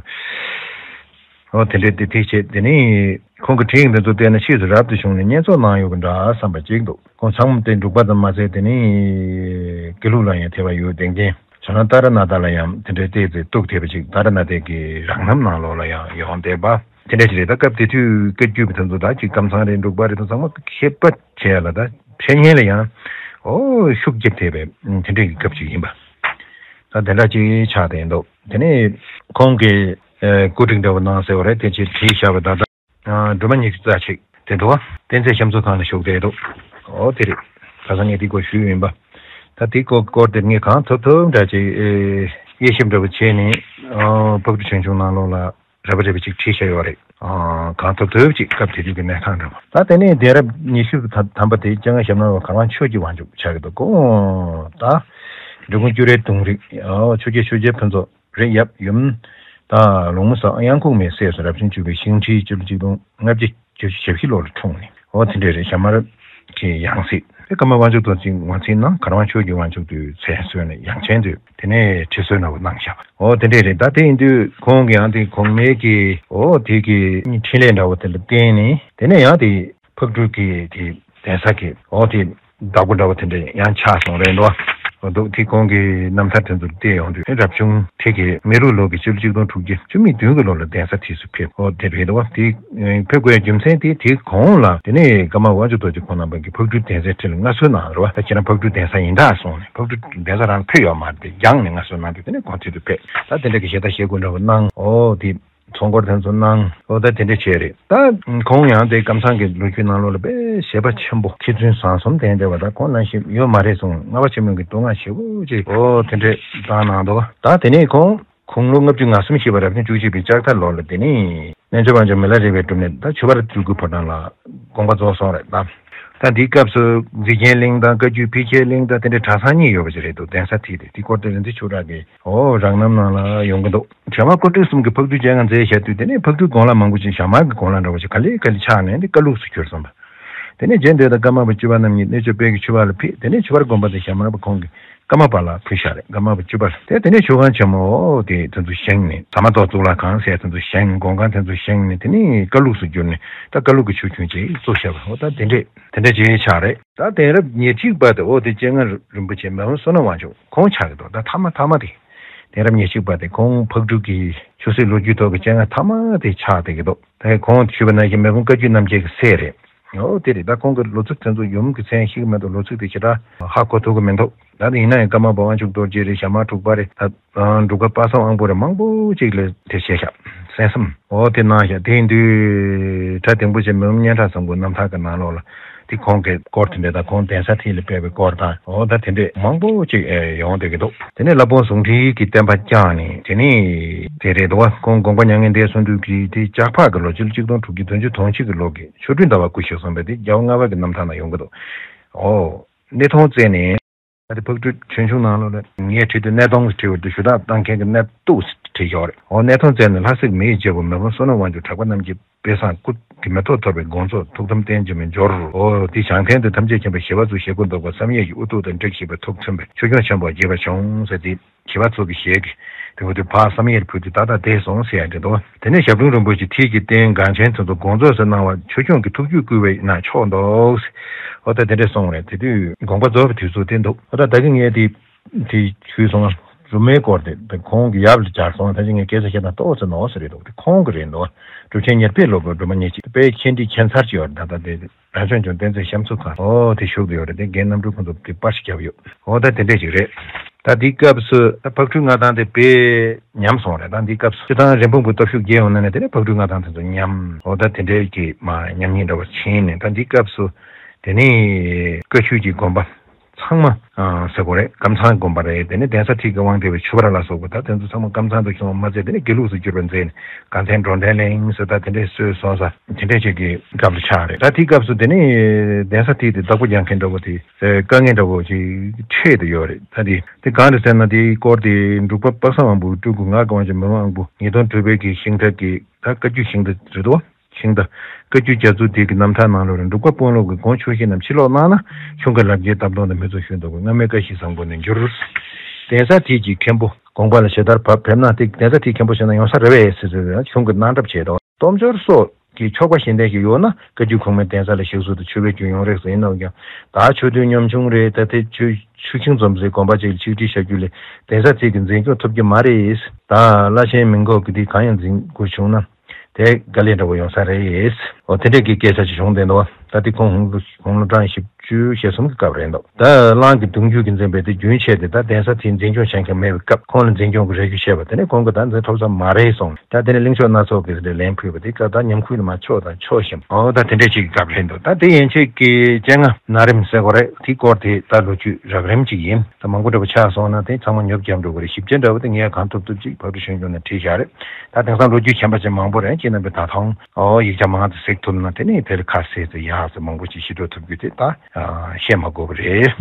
འོ་དེ་འདྲ་དེ་དེ་བྱས་དེ་ནས་ཁོང་གི་བྲིས་ཡིག་འདི་ཚོ་བལྟས་ན་ཕྱིས་སུ་རབ་ཏུ་བྱུང་ནས་བསྙེན་རྫོགས་གནང་ཡོད་པ་འདྲ་བསམ་པ་ཅིག་འདུག་ཁོང་ཚང་མ་དེ་འབྲུག་པ་ཙམ་མ་ཟད་དེ་ནས་དགེ་ལུགས་ལ་ཡང་ཐེ་བ་ཡོད་བསྡད་མཁན། བྱས་ན་ཏཱ་ར་ནཱ་ཐ་ལ་ཡང་དེ་འདྲའི་ཏོག་ཙམ་གཏུག་ཐེབས་པ་ཅིག་ཏཱ་ར་ནཱ་ཐའི་གི་རང་རྣམ་ནང་ལོགས་ལ་ཡང་ཡོང་བསྡད་པ། དེ་འདྲ་ཞིག་རེད། ད་སྐབས་དེ་དུས་བཀའ་བརྒྱུད་པ་དེ་ཚོ་ད་ཅིག་ཀམ་ཚང་རེད། འབྲུག་པ་རེད། དེ་ཚང་མ་མཁས་པ་བྱས་ལ་ད་འཕྲད་མཁན་ལ་ཡང་འོ་ཤུགས་རྒྱབ་ཐེབས་པའི་དེ་འདྲའི་གི་སྐབས་ཅིག་ཡིན་པ། ད་དེ་འདྲ་ཅིག་ཆགས་བསྡད་འདུག་དེ་ནས་ཁོང་གིས་ཨ་བཀོད་སྒྲིག་འདྲ་བོ་གནང་ཟེར་བ་རེད། དེ་ཅིག་བྲིས་བཞག་པ་ད་ལྟ། ཨ་སྒྲོལ་མ་ཉི་ཤུ་རྩ་གཅིག་དེ་འདུག་བ། བསྟན་འཛིན་ཤམ་མཚོ་ཁང་ལ་བཞུགས་བསྡད་འདུག་འོ་དེ་རེད། ཁ་སང་ངས་དེ་སྐོར་ཞུས་ཡིན་པ། ད་དེ་སྐོར་སྐོར་དེར་ངས་གང་ཐུབ་ཐུབ་འདྲ་ཅིག་ཨེ་དབྱེ་ཞིབ་འདྲ་པོ་བྱས་ནས་ཨ་ཕག་གྲུ་ཆོས་འབྱུང་ནང་ལོགས་ལ་རེ་བ་རེ་བ་ཅིག་བྲིས་བཞག་ཡོད་རེད། ཨ་གང་ཐུབ་ཐུབ་ཅིག་སྐབས་དེ་དུས་ཀྱི་གནས་སྟངས་འདྲ་པོ། ད་དེ་ནས་གདན་རབས་ཉི་ཤུ་ཐམ་པ་དེ་སྤྱན་སྔ་ཞབས་ནོར་བ་གར་དབང་ཆོས་ཀྱི་དབང་ཕྱུག་ཆགས་ཀྱི་འདུག་གོ་ད་འབྲི་གུང་སྐྱུ་རལ་གདུང་རིགས་ཨ་ཆོས་རྒྱལ་ཆོས་རྒྱལ་ཕུན་ཚོགས། རེད་ཡབ་ཡུམ། ད་ལོང་མོ་ས་གཡང་ཁུག་མའི་སྲས་སུ་རབ་བྱུང་བཅུ་པའི་ཤིང་ཁྲིའི་སྤྱི་ལོ་ཆིག་སྟོང་ལྔ་བརྒྱ་བརྒྱད་ཅུ་གྱ་བཞི་ལོ་ལ་འཁྲུངས་ནས་འོ་དེ་འདྲ་རེད། ཞྭ་དམར་གྱི་ཡང་སྲིད་དེ་ཀརྨ་དབང་ཕྱུག་རྡོ་རྗེ་ངོས་འཛིན་གནང་། གར་དབང་ཆོས་ཀྱི་དབང་ཕྱུག་དུ་མཚན་གསོལ་ནས་ཡང་ཆེན་དུ་དེ་ནས་ཁྲི་གསོལ་འདྲ་བོ་གནང་བཞག་འོ་དེ་འདྲ་རེད། ད་དེ་ཡིན་དུས་ཁོང་གི་ཡང་དེ་གོང་མའི་གི་འོ་དེ་གི་འཕྲིན་ལས་འདྲ་བོ་དེ་ལ་བརྟེན་ནས་དེ་ནས་ཡང་དེ་ཕག་གྲུ་གི་དེ་གདན་ས་གི་འོ་དེ་བདག་པོ་འདྲ་བོ་དེ་འདྲ་ཡང་ཆགས་སོང་རེད་འདུག་འདུག་དེ་ཁོང་གི་རྣམ་ཐར་དེ་ཚོར་བལྟས་ཡོང་དུས་རབ་བྱུང་དེ་གི་མེ་རུ་ལོ་གི་སྤྱི་ལོ་ཆིག་སྟོང་དྲུག་བརྒྱ་བཅུ་མེད་བདུན་གི་ལོ་ལ་གདན་ས་དེ་ཚོ་ཕེབས་འོ་དེ་རེད་འདུག་དེ་ཕེབས་དགོས་རྒྱུ་མཚན་དེ་དེ་གོང་ལ་དེ་ནས་ཀརྨ་དབང་ཕྱུག་རྡོ་རྗེ་ཁོང་རྣམ་པ་གི་ཕག་གྲུའི་གདན་སའི་འཁྲིས་ལ་མངའ་གསོལ་གནང་རེད་བ། ད་ཁྱེད་རང་ཕག་གྲུའི་གདན་ས་ཡིན་ད་གསུངས་ནས་ཕག་གྲུའི་གདན་ས་རང་ཕེབས་ཡོད་མ་རེད། དེ་རྒྱང་ནས་མངའ་གསོལ་གནང་དུས་དེ་ནས་ཁོང་དེ་དུ་ཕེབས། ད་དེ་འདྲ་གི་ཞལ་ཏ་ཞལ་སྐུ་འདྲ་བོ་གནང་འོ་དེ། ཚོགས་འཁོར་དེ་ཚོ་གནང་འོ་ད་དེ་འདྲ་བྱས་རེད། ད་ཁོང་ཡང་དེ་ཀམ་ཚང་གི་ལོ་རྒྱུས་ནང་ལོགས་ལ་དཔེ་བྱས་པ་ཆེན་པོ་མཁས་བཙུན་བཟང་གསུམ་ལྡན་བསྡད་པ་ད་ཁོང་ནང་བཞིན་ཡོད་མ་རེད་གསུངས། ལྔ་པ་ཆེན་མོ་གི་བསྟོད་བསྔགས་ཞེ་པོ་ཅིག་འོ་དེ་འདྲ་བཏང་གནང་འདུག་ད་དེ་ནས་ཁོང་དགུང་ལོ་ལྔ་བཅུ་ང་གསུམ་བཞེས་པ་རབ་བྱུང་བཅུ་གཅིག་པའི་ལྕགས་རྟ་ལོ་ལ་དེ་ནས་རྣལ་འབྱོར་དབང་ཕྱུག་མི་ལ་རས་པའི་སྒྲུབ་གནས་ད་ཆོས་པར་སྤྲུལ་སྐུའི་ཕོ་བྲང་ལ་དགོངས་པ་རྫོགས་སོང་རེད་ད། ད་འདིའི་སྐབས་སུ་རྫིག་རྒྱན་གླིང་དང་བཀའ་བརྒྱུད་ཕལ་ཆེར་གླིང་དང་དེ་འདྲའི་གྲྭ་ཚང་གཉིས་ཡོད་པ་ཞིག་རེད་འདུག་གདན་ས་དེ་རེད། དེའི་སྐོར་དེ་རིན་ཆེན་ཆོས་གྲགས་ཀྱི་འོ་རང་རྣམ་ནང་ལ་ཡོང་གི་འདུག་བྱེ་བ་ཀོ་ཀྲིག་གསུམ་གྱི་ཕག་གྲུའི་སྤྱན་སྔར་མཛད་བཞག་དུས་དེ་ནས་ཕག་གྲུའི་གོང་ལ་མང་པོ་ཅིག་ཞྭ་དམར་གྱི་གོང་ལ་འདྲ་བོ་ཞིག་ག་ལེ་ག་ལེ་ཆགས་ནས་འདི་ཀ་ལུགས་སུ་གྱུར་སོང་བ། དེ་ནས་རྗེ་འདི་དང་ཀརྨ་པ་བཅུ་པ་རྣམ་གཉིས་གནས་མཆོག་དཔལ་གྱི་ཆོས་འཕགས་ལ་ཕེབས། དེ་ནས་ཆོས་འཕགས་དགོན་པ་དེ་ཞྭ་དམར་པ་ཁོང་གིས་ཀརྨ་པ་ལ་ཕུལ་བཞག་རེད། ཀརྨ་པ་བཅུ་པ་ལ། དེ་དེ་ནས་ཆོས་ཁང་ཆེན་མོ་དེ་དེ་ཚོ་བཞེངས་ནས་ཟ་མ་ཏོག་གཙུག་ལག་ཁང་ཟེར་དེ་ཚོ་བཞེངས། མགོན་ཁང་དེ་ཚོ་བཞེངས་ནས་དེ་ནས་ཀ་ལུགས་སུ་གྱུར་ནས་ད་ཀ་ལུགས་ཀྱི་ཆོས་ཁྱོན་ཅིག་བཙུགས་བཞག་པ་འོ་ད་དེ་འདྲས་དེ་འདྲས་ཅིག་ཆགས་རེད། ད་གདན་རབས་ཉེར་གཅིག་པ་དེ་འོ་དེ་སྤྱན་སྔ་རིན་པོ་ཆེ་མི་ཕམ་བསོད་ནམས་དབང་ཕྱུག་ཁོང་ཆགས་ཀྱི་འདུག་ད་མཐའ་མ་མཐའ་མ་དེ་གདན་རབས་ཉེར་གཅིག་པ་དེ་ཁོང་ཕག་གྲུ་གི་ཆོས་སྲིད་ལོ་རྒྱུས་ཐོག་གི་སྤྱན་སྔ་མཐའ་མ་དེ་ཆགས་བསྡད་ཀྱི་འདུག་ད་ཁོང་ཞུས་པ་ནང་བཞིན་མི་ཕམ་བཀའ་བརྒྱུད་རྣམ་རྒྱལ་གྱི་སྲས་རེད། འོ་དེ་རེད། ད་ཁོང་གི་ལོ་ཚིགས་དེ་ཚོ་ཡུམ་གྱི་མཚན་ཤེས་ཀྱི་མེད་འདུག་ལོ་ཚིགས་དེ་ཞེ་དྲག་ཧ་གོ་ཐུབ་ཀྱི་མི་འདུག་ད་ནི་ཡིན་ན་ཡང་ཀརྨ་པ་དབང་ཕྱུག་རྡོ་རྗེ་རེད། ཞྭ་དམར་འབྲུག་པ་རེད། ད་འབྲུག་པ་དཔལ་བཟང་དབང་པོ་རེད། མང་པོ་ཅིག་ལ་དེ་བྱས་ཤག་གསན་བསམ་འོ་དེ་གནང་ཤག་དེ་ཡིན་དུས་གྲྭ་དེང་པོ་ཆེ་མི་ཕམ་སྙན་གྲགས་བཟང་པོའི་རྣམ་ཐར་གྱི་ནང་ལོགས་ལ་དེ་ཁོང་གི་སྐོར་དེ་འདྲ་དང་ཁོང་གདན་ས་དེ་ལ་ཕེབས་པའི་སྐོར་དང་འོ་ད་དེ་འདྲས་མང་པོ་ཅིག་ཡོང་བསྡད་ཀྱི་འདུག་དེ་ནས་བླ་བོང་ཟུང་འབྲེལ་གྱི་བསྟན་པ་བསྐྱངས་ནས་དེ་ནས་དེ་རེད་འདུག་བ། ཁོང་དགོངས་པ་མྱ་ངན་འདས་གསུངས་དུས་ཀྱི་དེ་ལྕགས་ཕག་གི་ལོ་སྤྱི་ལོ་གཅིག་སྟོང་དྲུག་བརྒྱ་བདུན་ཅུ་དོན་གཅིག་གི་ལོ་གི་ཆོ་འཕྲུལ་ཟླ་བ་སྐུ་གཤེགས་སོང་བས་དེ་རྒྱལ་བ་ལྔ་པ་གི་རྣམ་ཐར་ན་ཡོང་གི་འདུག་འོ། གནས་མཐོང་བཙལ་ནས། ད་དེ་ཕག་གྲུ་ཆོས་འབྱུང་ནང་ལོགས་ལ་ངས་བྲིས་དུས་གནས་མཐོང་བྲིས་པ་དེ་ཞུ་དག་བཏང་མཁན་གྱི་གནས་ཐུག་བྲིས་ཡོད་རེད། འོ་གནས་མཐོང་བཙལ་ནས་ལྷ་སྲས་མི་ཡི་རྒྱལ་པོ་མི་ཕམ་བསོད་ནམས་དབང་ཕྱུག་གྲགས་པ་རྣམས་ཀྱི་དཔེ་བཟང་སྐུ་གི་མེ་ཏོག་གཏོར་བའི་དགོངས་རྫོགས་ཐུགས་དམ་རྟེན་འབྱུང་བའི་འབྱོར། འོ་དེ་བྱང་ཐང་དུ་ཐམས་ཅད་མཁྱེན་པ་ཞི་བ་འཚོའི་ཞལ་སྐུ་མདོག་དཀར་བསམ་ཡས་ཀྱི་དབུ་ཐོག་ཏུ་འབྲེག་ཞིག་པའི་ཐུགས་མཚོན་པའི་ཆོས་སྐྱོང་ཆེན་པོ་དགྱེས་པ་བྱུང་ཟེར་ཏེ། ཞི་བ་འཚོ་གི་ཞལ་གྱི་དེ་བ་དེ་ཕར་བསམ་ཡས་ཕུལ་དུས་ད་ལྟ་བསྡད་སོང་ཟེར་ཡ་འདྲ་འདུག་དེ་ནས་ཞབས་དྲུང་རིན་པོ་ཆེ་ཁྲིད་ཀྱིས་རྟེན་འགངས་ཆེན་དེ་ཚོ་དགོངས་རྫོགས་སུ་གནང་བ་ཆོས་སྐྱོང་གི་ཐུགས་རྒྱུད་བསྐུལ་བས་ན་ཆོག་འདུག་འོ་ད་དེ་འདྲས་སོང་རེད། དེ་དུས་དགོངས་པ་རྫོགས་པའི་དུས་ཚོད་དེ་འདུག་འོ་ད་ད་གིན་ངས་དེ་དེ་ཞུས་སོང་ང་ སྒྲོལ་མའི་སྐོར་དེ་དེ་ཁོང་གི་ཡབ་ལ་སྦྱར་སོང་། ད་ཅི་ངས་སྐད་ཆ་བཤད་ན་ཏོག་ཙམ་ནོར་ས་རེད་འདུག་དེ་ཁོང་གི་རེད་འདུག་སྒྲུབ་ཆེན་ཉེར་པའི་སློབ་དཔོན་སྒྲོལ་མ་ཉེར་གཅིག་དཔལ་མཁྱེན་བྲིས་ཁྱད་མཚར་ཅིག་ཡོད་རེད། ད་ལྟ་དེ་རང་བྱུང་ལྗོངས་བསྟན་འཛིན་གཤམ་མཚོ་ཁ་ཨོ་དེ་བཞུགས་ཡོད་རེད། དེ་རྒན་རྣམ་གྲོལ་ཁོང་ཚོ་དེ་པར་ཞིག་བརྒྱབ་ཡོད། ཨོ་ད་དེ་འདྲས་ཅིག་རེད། ད་འདིའི་སྐབས་སུ་ད་ཕག་གྲུའི་མངའ་ཐང་དེ་དཔེ་ཉམས་སོང་རེད། ད་འདིའི་སྐབས་སུ་སྤྱིར་བཏང་རིན་སྤུངས་པའི་སྟོབས་ཤུགས་རྒྱས་ཡོང་ན་ནས་དེ་ནས་ཕག་གྲུའི་མངའ་ཐང་དེ་ཚོ་ཉམས། ཨོ་ད་དེ་འདྲས་ཀྱི་མ་ཉམས་ཉེས་འདྲ་བ་ཕྱིན་ནས། ད་འདིའི་སྐབས་སུ་དེ་ནས་བཀའ་བརྒྱུད་ཀྱི་དགོན་པ་ཚང་མ་ཨ་ཟེར་དགོས་རེད། ཀམ་ཚང་དགོན་པ་རེད། དེ་ནས་གདན་ས་ཁྲི་ཀའི་དབང་སྡེ་བའི་ཆོས་པ་ར་ལ་སོགས་པ་ད་དེ་ཚོ་ཚང་མ་ཀམ་ཚང་དུ་ཤོང་བ་མ་ཚད་དེ་ནས་དགེ་ལུགས་སུ་གྱུར་པ་མཛད་ནས་དགའ་ལྡན་འགྲོ་འདྲེན་གླིང་ཟེར་ད་དེ་འདྲས་སྲོལ་བཟོ་ས་དེ་འདྲས་ཅིག་གི་སྐབས་ལ་ཆགས་རེད། ད་དེའི་སྐབས་སུ་དེ་ནས་གདན་ས་ཁྲི་དེ་བདག་པོ་རྒྱག་མཁན་འདྲ་བོ་དེ་དཀའ་ངལ་འདྲ་བོ་ཅིག་འཕྲད་དུ་ཡོད་རེད། ད་དེ་དེ་གང་རེད་ཟེར་ན། དེའི་སྐོར་དེ་འབྲུག་པ་དཔག་བསམ་དབང་པོ་སྤྲུལ་སྐུ་ངག་གི་དབང་ཕྱུག་མི་ཕམ་དབང་པོ་ཉིས་སྟོང་དྲུག་པའི་གི་ཤིང་རྟ་གི་ད་བཀའ་བརྒྱུད་ཤིང་རྟ་རེད་དོ། ཤིང་རྟ། བཀའ་བརྒྱུད་རྒྱ་མཚོ་དེ་གི་རྣམ་ཐར་ནང་ལོགས་རེད། འབྲུག་པ་དཔོན་སློབ་ཀྱི་དགོངས་ཆོས་བཞིན་རྣམས་ཕྱིར་ལོག་གནང་ན། གཞུང་གི་ལབ་རྒྱའི་བཏབ་སྟངས་དང་མི་ཚོགས་ཞུན་དུ་དགོས། སྔ་མའི་བཀའ་བཞིན་བཟང་པོ་ནས་འགྱུར། གདན་ས་ཁྲི་གི་མཁན་པོ་དགོངས་པ་ལ་ཇི་ལྟར་བབ་ཕེབས་ན་དེ་གདན་ས་ཁྲི་མཁན་པོ་བྱས་ན་ཡོང་ས་རེད་པས་ཟེར་ཟེར་གཞུང་གི་གནང་གྲབས་བྱས་དོ། སྟོབས་འབྱོར་སོགས་ཀྱི་ཆོག་པ་གཞན་ལྡན་ཞིག་ཡོད་ན་བཀའ་བརྒྱུད་གོང་མའི་གདན་ས་ལ་ཞིག་གསོ་དང་མཆོད་པའི་རྒྱུན་ཡོང་རེག་ཟེར་ཡིན་ནའང་ཀྱང་ད་ཆོས་དོན་ཉམ་ཆུང་རེད། ད་དེ་ཆོས་ཆོས་ཆིངས་འཛོམས་སའི་དགོན་པ་ཅིག་ལ་ཆིག་སྒྲིལ་བྱ་རྒྱུ་ལས་གདན་ས་ཁྲི་གི་འཛིན་སྐྱོང་ཐུབ་ཀྱི་མ་རེད། ད་བླ་ཆེན་མི་འགོག་གི་དེ་གང་ཡང་འཛིན་དགོས་བྱུང་ན། དེ་དཀའ་ལས་འདྲ་བོ་ཡོང་ས་རེད། འོ་དེ་འདྲས་ཀྱི་སྐད་ཆ་ཞིག་བྱུང་བསྡད་འདུག་ད་དེ་ཁོང་ཧོང་ལོ་ཧོང་ལོ་གྲངས་བཞི་བཅུ་ཞེ་གསུམ་གྱི་སྐབས་རེད་འདུག་ད་གླང་གི་གདུང་རྒྱུད་ཀྱིས་འཛིན་པའི་དེ་རྒྱུན་ཆད་དེ་ད་གདན་ས་དེའི་འཛིན་སྐྱོང་བྱེད་མཁན་མེད་པའི་སྐབས་ཁོང་ལ་འཛིན་སྐྱོང་གི་རེ་ཞུ་བྱས་པ་དེ་ནས་ཁོང་གིས་ད་འཛིན་ཐུབ་ས་མ་རེད་གསུངས། ད་དེ་ནས་གླིང་ཕྱོགས་སྣ་ཚོགས་ཀྱིས་དེ་ལན་ཕུལ་བ་དེ་སྐབས་ད་ཉམས་ཁུལ་དུ་མ་ཕྱོགས་དང་ཕྱོགས་བཞིན་འོ་ད་དེ་འདྲས་ཅིག་གི་སྐབས་རེད་འདུག་ད་དེ་ཡན་ཆད་ཀྱི་སྤྱན་སྔ་ན་རིམ་ཟེར་དགོས་རེད། དེའི་སྐོར་དེ་ད་ལོ་རྒྱུས་རགས་རིམ་ཅིག་ཡིན། ད་མང་པོ་འདྲ་བོ་ཆགས་སོང་ན་དེ་ཚང་མ་ཉོབ་རྒྱབ་འགྲོ་གི་རེད། ཞིབ་ཆ་འདྲ་བོ་དེ་ངས་གང་ཐུབ་ཐུབ་ཅིག་ཕབ་སྒྲིག་ཞུ་རྒྱུ་ནས་བྲིས་བཞག་རེད། ད་དེང་སང་ལོ་རྒྱུས་མཁྱེན་པ་ཅན་མང་པོ་རེད། ཅི་རྣམ་པའི་ད་ཐོང་ཨོ་ཡིག་ཆ་མང་དུ་གཟིགས་ཐུབ་ན་དེ་ནས་དེར་ཁ་གསལ་དུ་ཡག་ཙམ་མང་པོ་ཅིག་ཞིབ་འགྲོ་ཐུབ་རྒྱུ་དེ་ད་བཤད་མ་དགོས་པ་རེད།